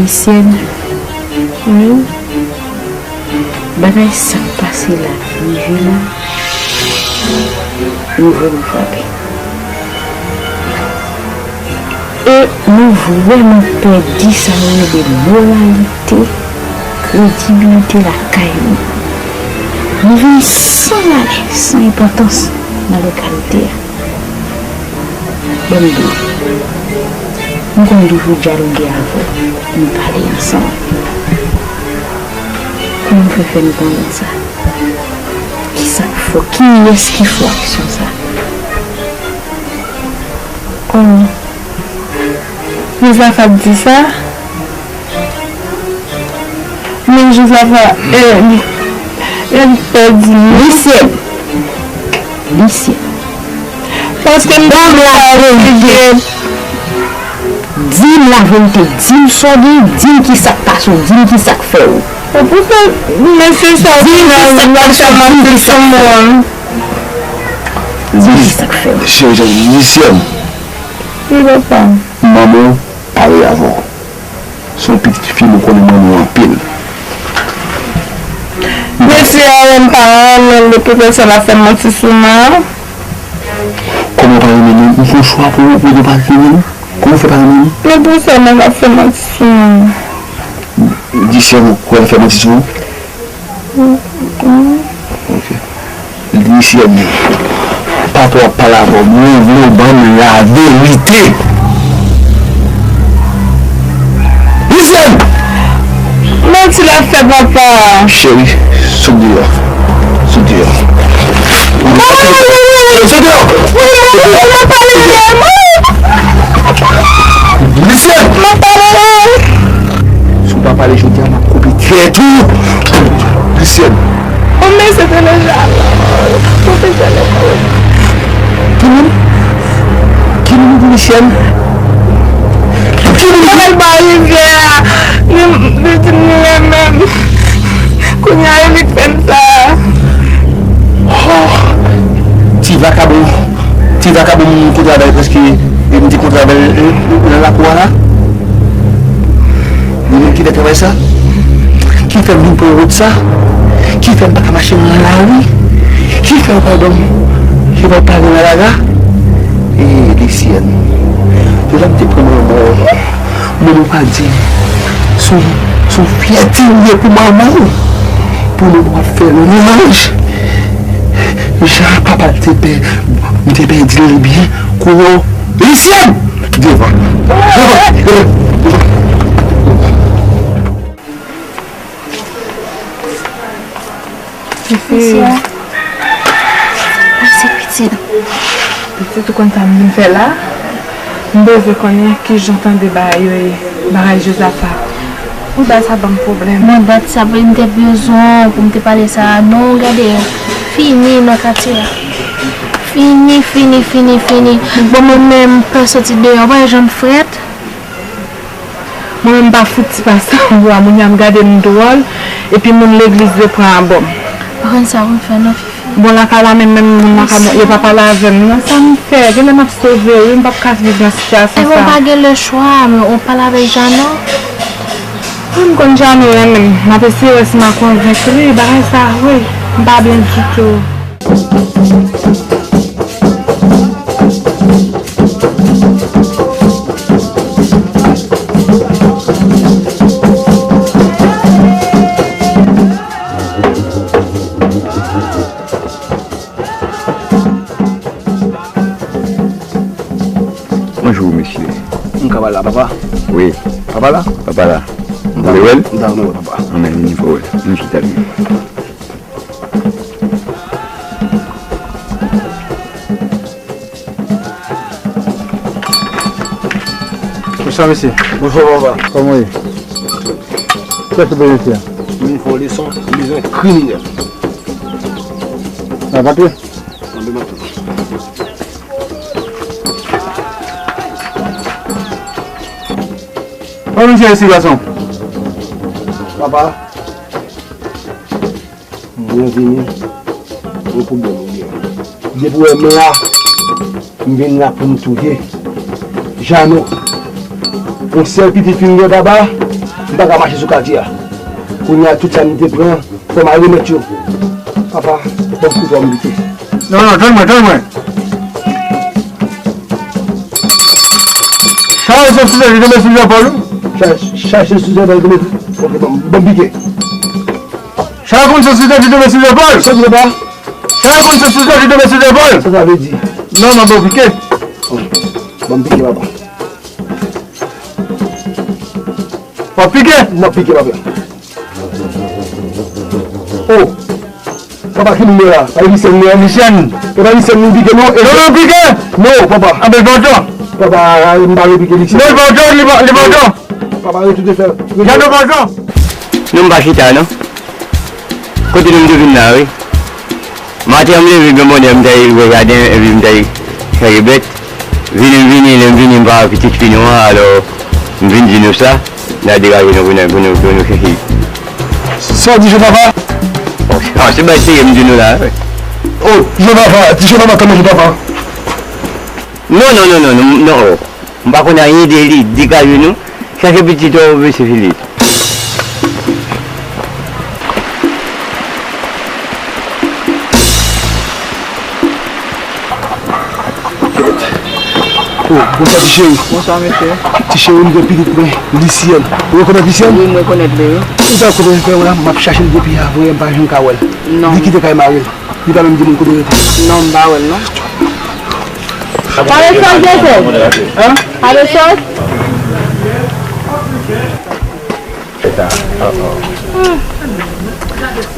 Lisyèn, wi, bagay sa k pase la, rive la, nou vrèman frape. E nou vrèman pèdi sa yo rele moralite, kredibilite lakay nou. Nou vin san valè, san enpòtans nan lokalite a. Ban m di w, m konn toujou dyaloge avè w, nou pale ansanm. Kòman w fè fè m pandan sa? Kisa k fè w? Kiyès ki fè w aksyon sa? Oh. Jozafa t di sa? Men Jozafa, e, e, pèdi m. Lisyèn. Lisyèn. Paske m di m laverite. Di m laverite. Di m sa w gen, di m kisa k pase w, di m kisa k fè w. E poukisa mesye sa w vin la, l ap fè manti sou mwen? Di m kisa k fè w. Cheri, Lisyèn. Wi, papa. Manman w pale avè w. Se yon pitit fi, nou konnen manman w anpil. Mesye a, m pa renmen l, epi pèsonn ap fè manti sou mwen. Kòman w pa renmen l? Ou fè yon chwa pou, pou w pa renmen l? Kòman w fè pa renmen l? Men poukisa nèg ap fè manti sou mwen? Di sè m, ou kwè l fè manti sou ou? Ok. Lisyèn, pa twò ap pale avè w. Mwen vle w ban m laverite. Lisyèn! Manti l ap fè, papa. Cheri, sot deyò. Sot deyò. Sot deyò. Lisyèn! Si w pa pale jodi a, m ap koupe tèt ou. Lisyèn. Yon mesye te nan jalan. Pwofesè lekòl. Ki moun? Ki moun pou Lisyèn? Ki moun? Mwen al ba rivyè a. Li, li di m li renmen m. Kounye a, e li k fè m sa. Oh! Ti vakabon. Ti vakabon m kontre avè l prèske, e m te kontre avè l, e, nan lakou a la. Fè travay sa ki fè m vin pran wout sa, ki fè m pa ka mache nan lari, ki fè yo pa ban m, yo pa pale nan laga. E Lisyèn, lè m te pran manman w, manman w pa di m, se yon, se yon fyète li ye pou manman w, pou manman w ap fè lwanj jan papa l te pè, m te pèdi l byen kou yon Lisyèn! Devan. Mesye. Mesye, pitit. Pitit, ou konn sa m vin fè la? M bezwen konnen kijan w tande bagay yo ye, bagay Jozafa. Ou bay sa ban m pwoblèm. Bon, dat sa pou m te bezwen pou m te pale sa a. Non, gade, fini nan katye a. Fini, fini, fini, fini. Bon, mwen menm, m pè soti deyò, w wè jan m frèt. Mwen menm m pa fout ti pa sanble a, moun y ap gade m dwòl, epi moun legliz yo pran abò m. Pa konn sa pou m fè non, Fifi. Bon, lakay la menm, menm moun lakay mwen, yo pa pale avè m non. Sa m fè? Genlè m ap sove, wi, m p ap ka viv nan sitiyasyon sa. Ebyen, ou pa gen lechwa, men ou pale avèk Jano. Wi, m konn Jano renmen m. M ap eseye wè si m a konvenk li, bagay sa, wi, m pa byen ditou. Bonjou, mesye. M ka pale la, papa? Wi. Papa la? Papa la. M ta, ou vle wè l? M ta renmen wè papa. Ann al vini pou w wè l. Nou chita byen. Bonswa, mesye. Bonswa, papa. Kòman w ye? Kiyès ou bezwen isit a? M vin fè yon leson, m bezwen kriminèl. N ap antre? Antre, m antre. Kòman misye resi, gason? Papa, mwen vini, yon pwoblèm mwen gen. Depi w wè men a, m vin la pou m touye Jano. Yon sèl pitit fi m gen, papa, m pa ka mache sou katye a. Kounye a, tout sa m te pran, fò m al remèt yo. Papa, ban m kout w a m pike. Non, non, tann mwen, tann mwen. Chaje sou tèt li tonbe sou zepòl ou. Chaje, chaje sou tèt li tonbe sou, ok, ban m, ban m pike. Chaje konn sou tèt li tonbe sou zepòl. Sa vle di, papa? Chaje konn sou tèt li tonbe sou zepòl. Sa sa vle di? Non, non, ban m pike. Ban m pike, papa. W ap pike? M ap pike, papa. Oh! Papa, ki moun la? Pa Lisyèn, non? Lisyèn. E pa Lisyèn nou pike, non? E non, non, pike! Non, papa. Anben, pardon. Papa, m pa vle pike Lisyèn. Non, pardon, li pa, li pardon. Papa, retourne fè. Jano, pardon. Non, m pa chita, non. Kote nou m te vin la, wi. Maten an, m leve byen bonè, m t al wè jaden, epi m t al chanje bèt. Vini, m vini, lè m vini, m pa wè pitit fi nou an, alò, m vin di nou sa, n a degaje nou pou nou, pou nou, pou nou chèche li. Sa w di, Jozafat? Ah, se bay serye m di nou la, wi. Oh, Jozafat, di Jozafat kòman Jozafat? Non, non, non, non, non, non, oh. M pa konn anyen de li, degaje nou. Chache pitit ou, mesye Filip. Oh, bonswa, ti cheri. Bonswa, mesye. Ti cheri, m gen pitit mwen, Lisyèn. Ou rekonèt Lisyèn? Wi, m rekonèt li, wi. Ou ta konnen fè w la, m ap chache l depi avan yè, m pa janm ka wè l. Non. Li kite kay mari l. Li pa menm di moun kote l rete. Non, m pa wè l, non. Pa de sòs, Joseph? Hein? Pa de sòs? Hmm.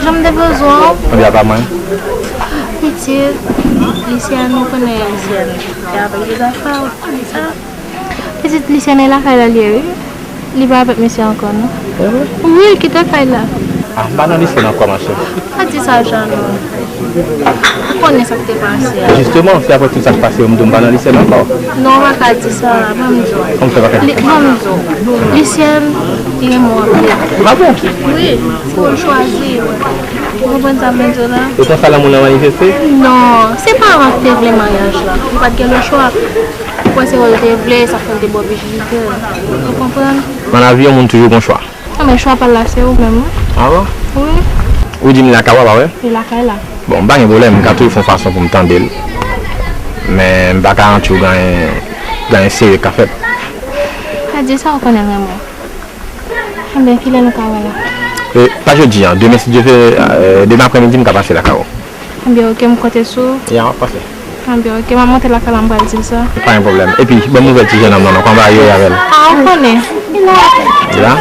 Jan m te bezwen w. Konbyen pa mwen? Pitit, Lisyèn, ou konnen Lisyèn. Se avèk Jozafat, sa. Pitit Lisyèn e lakay la l ye, wi. Li pa avèk misye ankò, non. Wi, l kite kay la. Ah, m pa nan Lisyèn ankò, machè. Pa di sa, Jano. Ou konnen sa k te pase a. Jisteman, se apre tout sa k pase yo, m di w m pa nan Lisyèn ankò. Non, ou pa ka di sa. Ban m di w. Kòman sa pa ka di? Ban m di w. Lisyèn, li renmen w anpil. Ah bon? Wi, se ou l chwazi. Ou konprann sa m vle di w la? E konsa lanmou lan manifeste? Non, se paran k te vle maryaj la. Ou pa t gen lechwa. Ou kwè se ou l te vle, sa fè l te ba w vijinite l. Ou konprann? Nan lavi, yon moun toujou gon chwa. Men chwa pa l la, se ou menm, wi. Ah bon? Wi. Ou di m lakay w, a pa vre? Li lakay la. Bon, m pa gen pwoblèm, m ka toujou fè yon fason pou m tande l. Men m pa ka anti w gen, gen anyen serye k ka fèt. Adye, sa w konnen l renmen w? Ebyen, kilè nou ka wè la? E, pa jodi a, demen, si Dye vle, e, demen aprèmidi, m ka pase lakay ou. Ebyen, oke, m konte sou ou. Ya, m ap pase. Ebyen, oke, m ap monte lakay la, m pral di l sa. Pa gen pwoblèm. Epi, ban m nouvèl ti jennonm nan, non, kòman bagay yo ye avè l? Ah, ou konnen. Li la. Li la?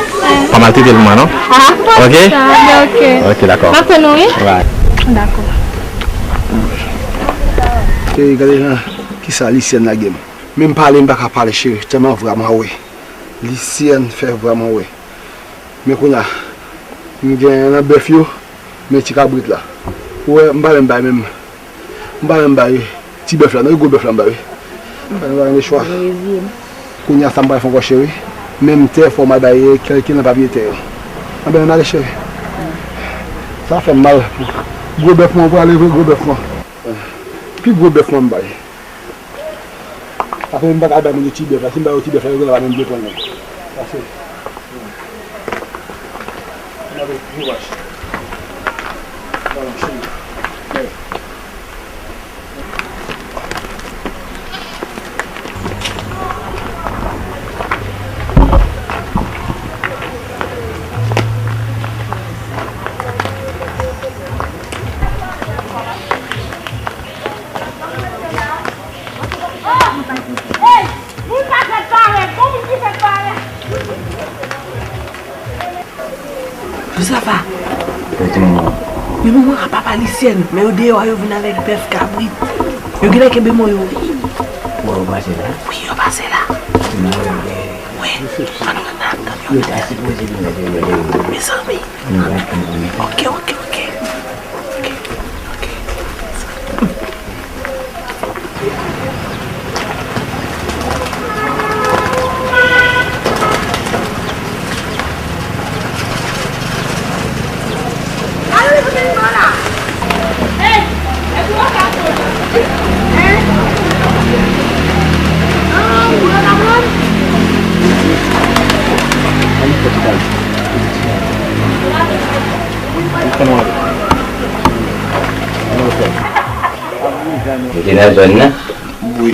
Pa maltrete l pou mwen, non? Ah, oke? Sa, ebyen, oke. Oke, dakò. M ap tann ou, wi. Right. Dakò. Cheri, gade jan kisa Lisyèn lage m. Menm pale, m pa ka pale, cheri, tèlman vwa m anwe. Lisyèn fè vwa m anwe. Men kounye a, m gen nan bèf yo, men ti kabrit la. Ou wè, m pa menm bay menm. M pa menm bay ti bèf la, non, e gwo bèf la m bay, wi. M pa menm bay le chwa. Kounye a, sa m pral fè ankò, cheri? Menm tè, fò m al bay kèlke nan papye tè yo. Anben, ann ale, cheri. Sa fè m mal. Gwo bèf mwen, ou prale vre gwo bèf mwen. Pi gwo bèf mwen m bay. Apre, m pa ka bay moun yo ti bèf la. Si m ba yo ti bèf la, yo genlè pa menm vle pran l menm. Pase. Ann ale, nou vache. Ann ale, cheri. Ann ale. Hey! Moun pa fèt parèt, gon moun ki fèt parèt. Jozafa. Kote manman? Men manman a papa Lisyèn, men yo deyò a, yo vin avèk bèf, kabrit. Yo genlè kenbe mo yo, wi. Bon, yo pase la? Wi, yo pase la. Wi, ann, ann, ann, ann, yo ta sipoze vin avèk yo. Mezanmi. Ok, ok, ok. Ok, ok. Ou te nan zòn nan? Wi.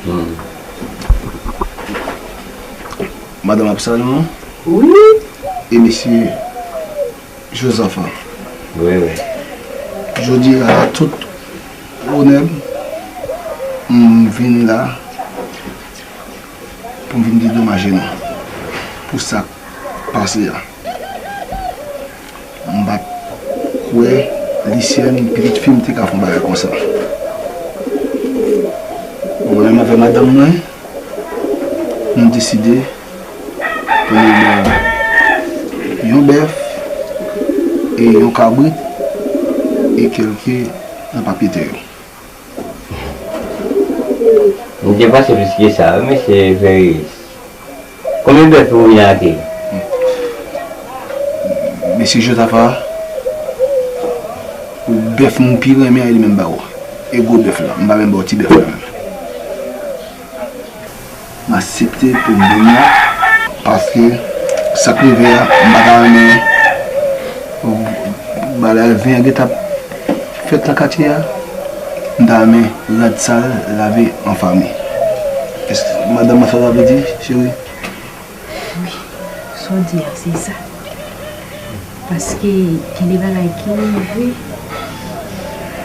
Hmm. Madanm Absalon? Wi. E mesye Jozafa? Wi, wi. Jodi a, tout onè m, m vin la pou m vin dedomaje nou pou sa k pase a. M pa t kwè Lisyèn, pitit fi m, te ka fè yon bagay konsa. Bon, mwen menm avèk madanm mwen, nou deside pou nou ba yon bèf e yon kabrit e kèlke nan papye tè yo. Nou te panse plis ke sa, wi, mesye Feris. Konbyen bèf ou vin ake? Mesye Jozafa, bèf m pi renmen an, e li menm ba ou. E gwo bèf la, m pa menm ba ou ti bèf la menm. M aksepte pou m vin la, paske sa k rive a, m pa ta renmen bagay ven an gentan ap fèt nan katye a. M ta renmen rad sal lave an fanmi. Èske madanm mwen sa w ta vle di, cheri? Wi, sa w di a, se sa. Paske gen de bagay ki rive,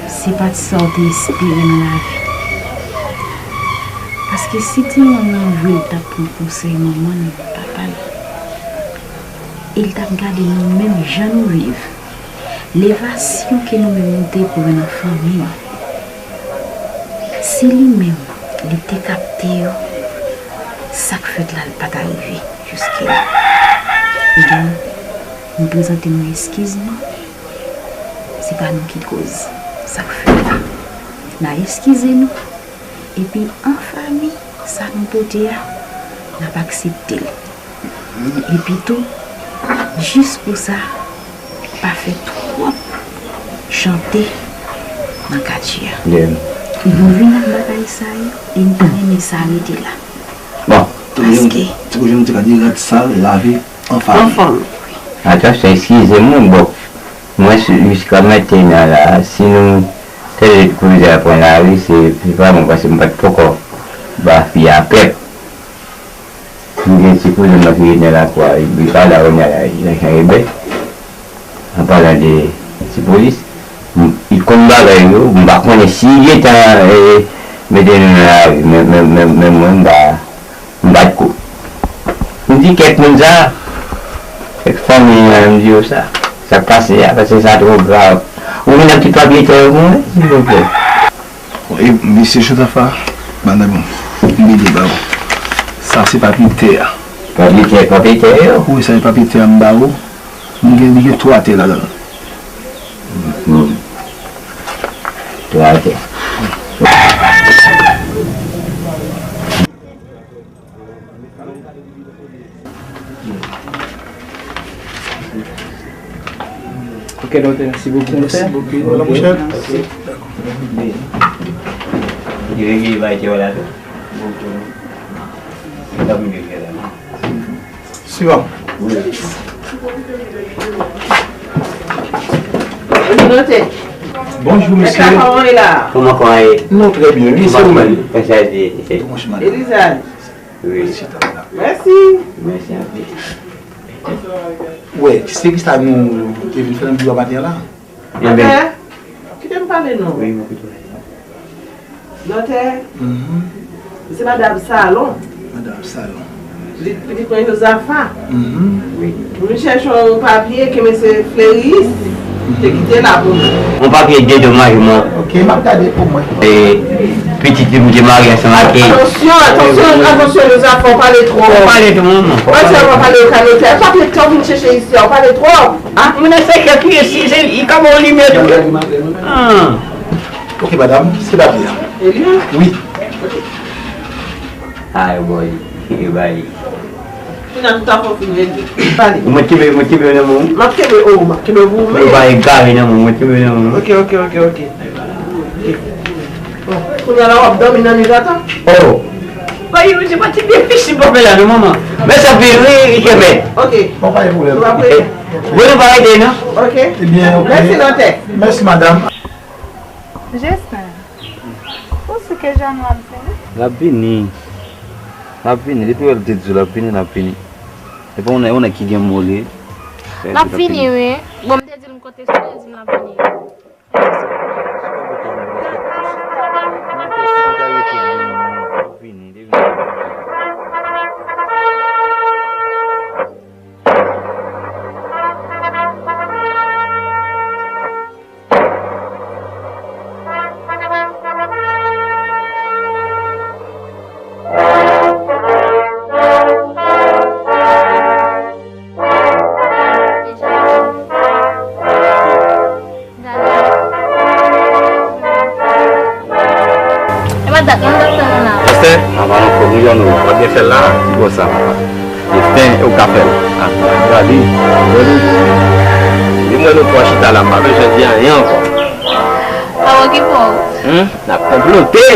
se pa t sa w te espere nan lavi. Paske si timoun nan vle, l t ap pran konsèy manman l, papa l, e l t ap gade nou menm jan nou viv. Levasyon ke nou menm nou te pran nan fanmi nou, si li menm li te kapte yo, sa k fèt la, l pa ta rive jiske la. Ebyen, nou prezante nou eskiz nou. Se pa nou ki koz sa k fèt la. N a eskize nou. Epi an fanmi, sa nou pote a, n ap aksepte l. Epi tou, jis pou sa, pa fè twòp chante nan katye a. Nou vin ak bagay sa yo, e n pa renmen sa rete la. Bon, paske, tankou jan nou te ka di, rad sal lave Anfòm. Anfòm. Atansyon, eskize m, wi, bon. Mwen, si, jiska mentnan la, si nou te koze aprann lari, se, se pa bon, paske m pa t poko ba fi a pèp. M gen ti kouzen mwen ki rete nan lakwa, li pa la kounye a la, li nan Jan Ebè. An palan de ti polis, m, li konn bagay yo, m pa konnen si li gentan, e, mete nou nan lari, men, men, men, men mwen, m pa, m pa t ko. M di kèk moun sa, kèk fanmi an, m di yo sa, sa k pase a, paske sa twò grav. Ou gen yon ti papye tè pou mwen, silvouplè? E, mesye Jozafa, madanm, m vini ba ou. Sa se papye tè a. Papye tè, papye tè yo? Wi, sa se papye tè a m ba ou. M gen, li gen twa tè ladan l. Mhm. Twa tè. Ok, doktè, mèsi bokou, doktè. Mèsi bokou. Wala, monchè. Mèsi. Li regle bagay ki wè la tou. Li t ap mieux ke la. Sivan. Wi. Bonjou, mesye. Kòman w ye la? Kòman, kòman w ye? Non, trè byen. Wi, se ou menm. Kòman w ye? Elizaj. Wi. Chita la. Mèsi. Mèsi anpil. Wè, se ki sa nou te vin fè nan biwo a maten an la? Enben. Dòktè, kite m pale non. Wi, mwen kite w pale. Dòktè, mhm, se madanm Salon. Madanm Salon. Li, li pitit mwen Jozafa. Mhm. Wi. Nou chèche yon papye ke mesye Fleris te kite la pou nou. Yon papye dedomajman. Ok, m ap gade pou mwen. E pitit li m te marye ansanm ak li. Atansyon, atansyon, atansyon, Jozafa, w pale twòp. Ou pale twòp, manman. Ou pale twòp, w pale yo ka notè. Papye tè w vin chèche isi a, w pale twòp. Ah, moun nan se kèk li, si se li, kòman w li mèt ou? Ah. Ok, madanm, se papye a. E li a? Wi. Ay, boy, e bay. Kounye a tout afè w fin regle. Pale. Mwen kenbe, mwen kenbe nan men w. M ap kenbe, oh, m ap kenbe pou ou menm. Ou pa egare nan men w, mwen kenbe nan men w. Ok, ok, ok, ok. Kounye a la w ap dòmi nan nwit la tou? Oh. Bay, se pa ti byen difisil pou fè la non, manman. Men sa vin ri, li kenbe. Ok. Bon, pa gen pwoblèm. Nou pa prese. Bon, nou pa rete non. Ok. Ebyen, ok. Mèsi, dòktè. Mèsi, madanm. Justin, ou si ke Jeannot ap vini? L ap vini. L ap vini. Depi wè l te di w l ap vini, l ap vini. Se pa yon nèg, yon nèg ki gen mo li. L ap vini, wi. Bon, m te di l m konte sou li, li di m l ap vini. L ap vini, li vini. Gade. E pa dat mwen t ap tann ou la. Esther? Apa anfòm, ou jwenn ou. W ap byen fè l la? Ki bò sa? Esther, ou ka fè l. Ah, gade. Gade. Li mwen nou twa chita la, m pa bezwen di anyen ankò. Awo ki fò? Hmm? N ap konplote.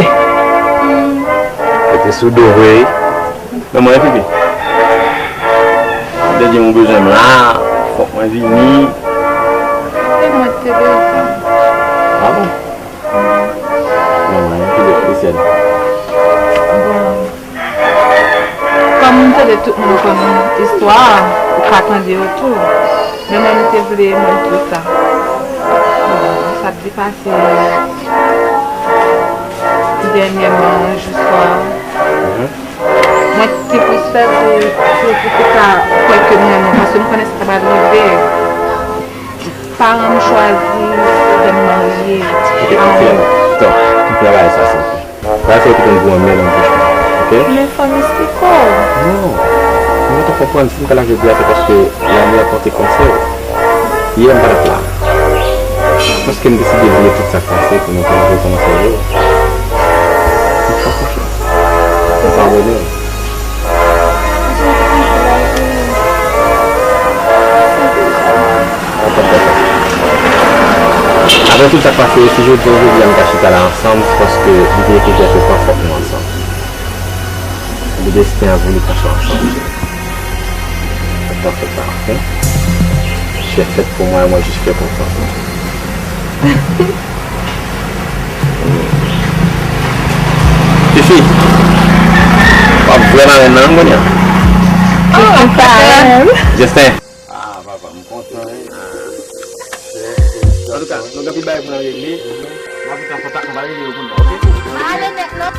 Hmm. Mete sou do vre. Men mwen epi. Ou te di m ou bezwen m la, fòk mwen vini. Se mwen ki te bezwen w. Ah bon? Bon, mwen ki te espesyal. Bon. Kòm m tande tout moun konn istwa a, ou ka tande yo tou. Men mwen, m te vle mwen di sa. Bon, sa k te pase dènyèman, jou swa. Mhm. Mwen te plis pè pou, pou, pou te ka kwè ke m renmen, paske m konnen sa ta pral rive. Paran m chwazi fè m marye. Kite, kite, kite. Tann, kite bagay sa, silvouplè. Bagay sa yo te konn pou anmè nan bouch mwen, ok? Men fò m esplike w. Non. Mwen te konprann, si m ka la jodi a, se paske lame a pòte konsèy. Yè m pa t ap la. Paske m deside bliye tout sa k pase pou nou te rekòmanse yo. M fè w konfyans. M padone w. Apre tout sa k pase yo, si jodi a, jodi a nou ka chita la ansanm, se paske li te ekri pou pran fòk nou ansanm. Li desten an pou li pran sa ansanm. Fèt pa fè. Chèf fèt pou mwen, mwen jis fè konfyans mwen. Tifi, w ap vrè marenn nan wi kounye a. Justin. Ah, papa, m kontan, wi. Antouka, nou gen anpil bagay pou n regle. N ap fè kontak, nou va regle yo pou nou, oke? Pa ale nèt non,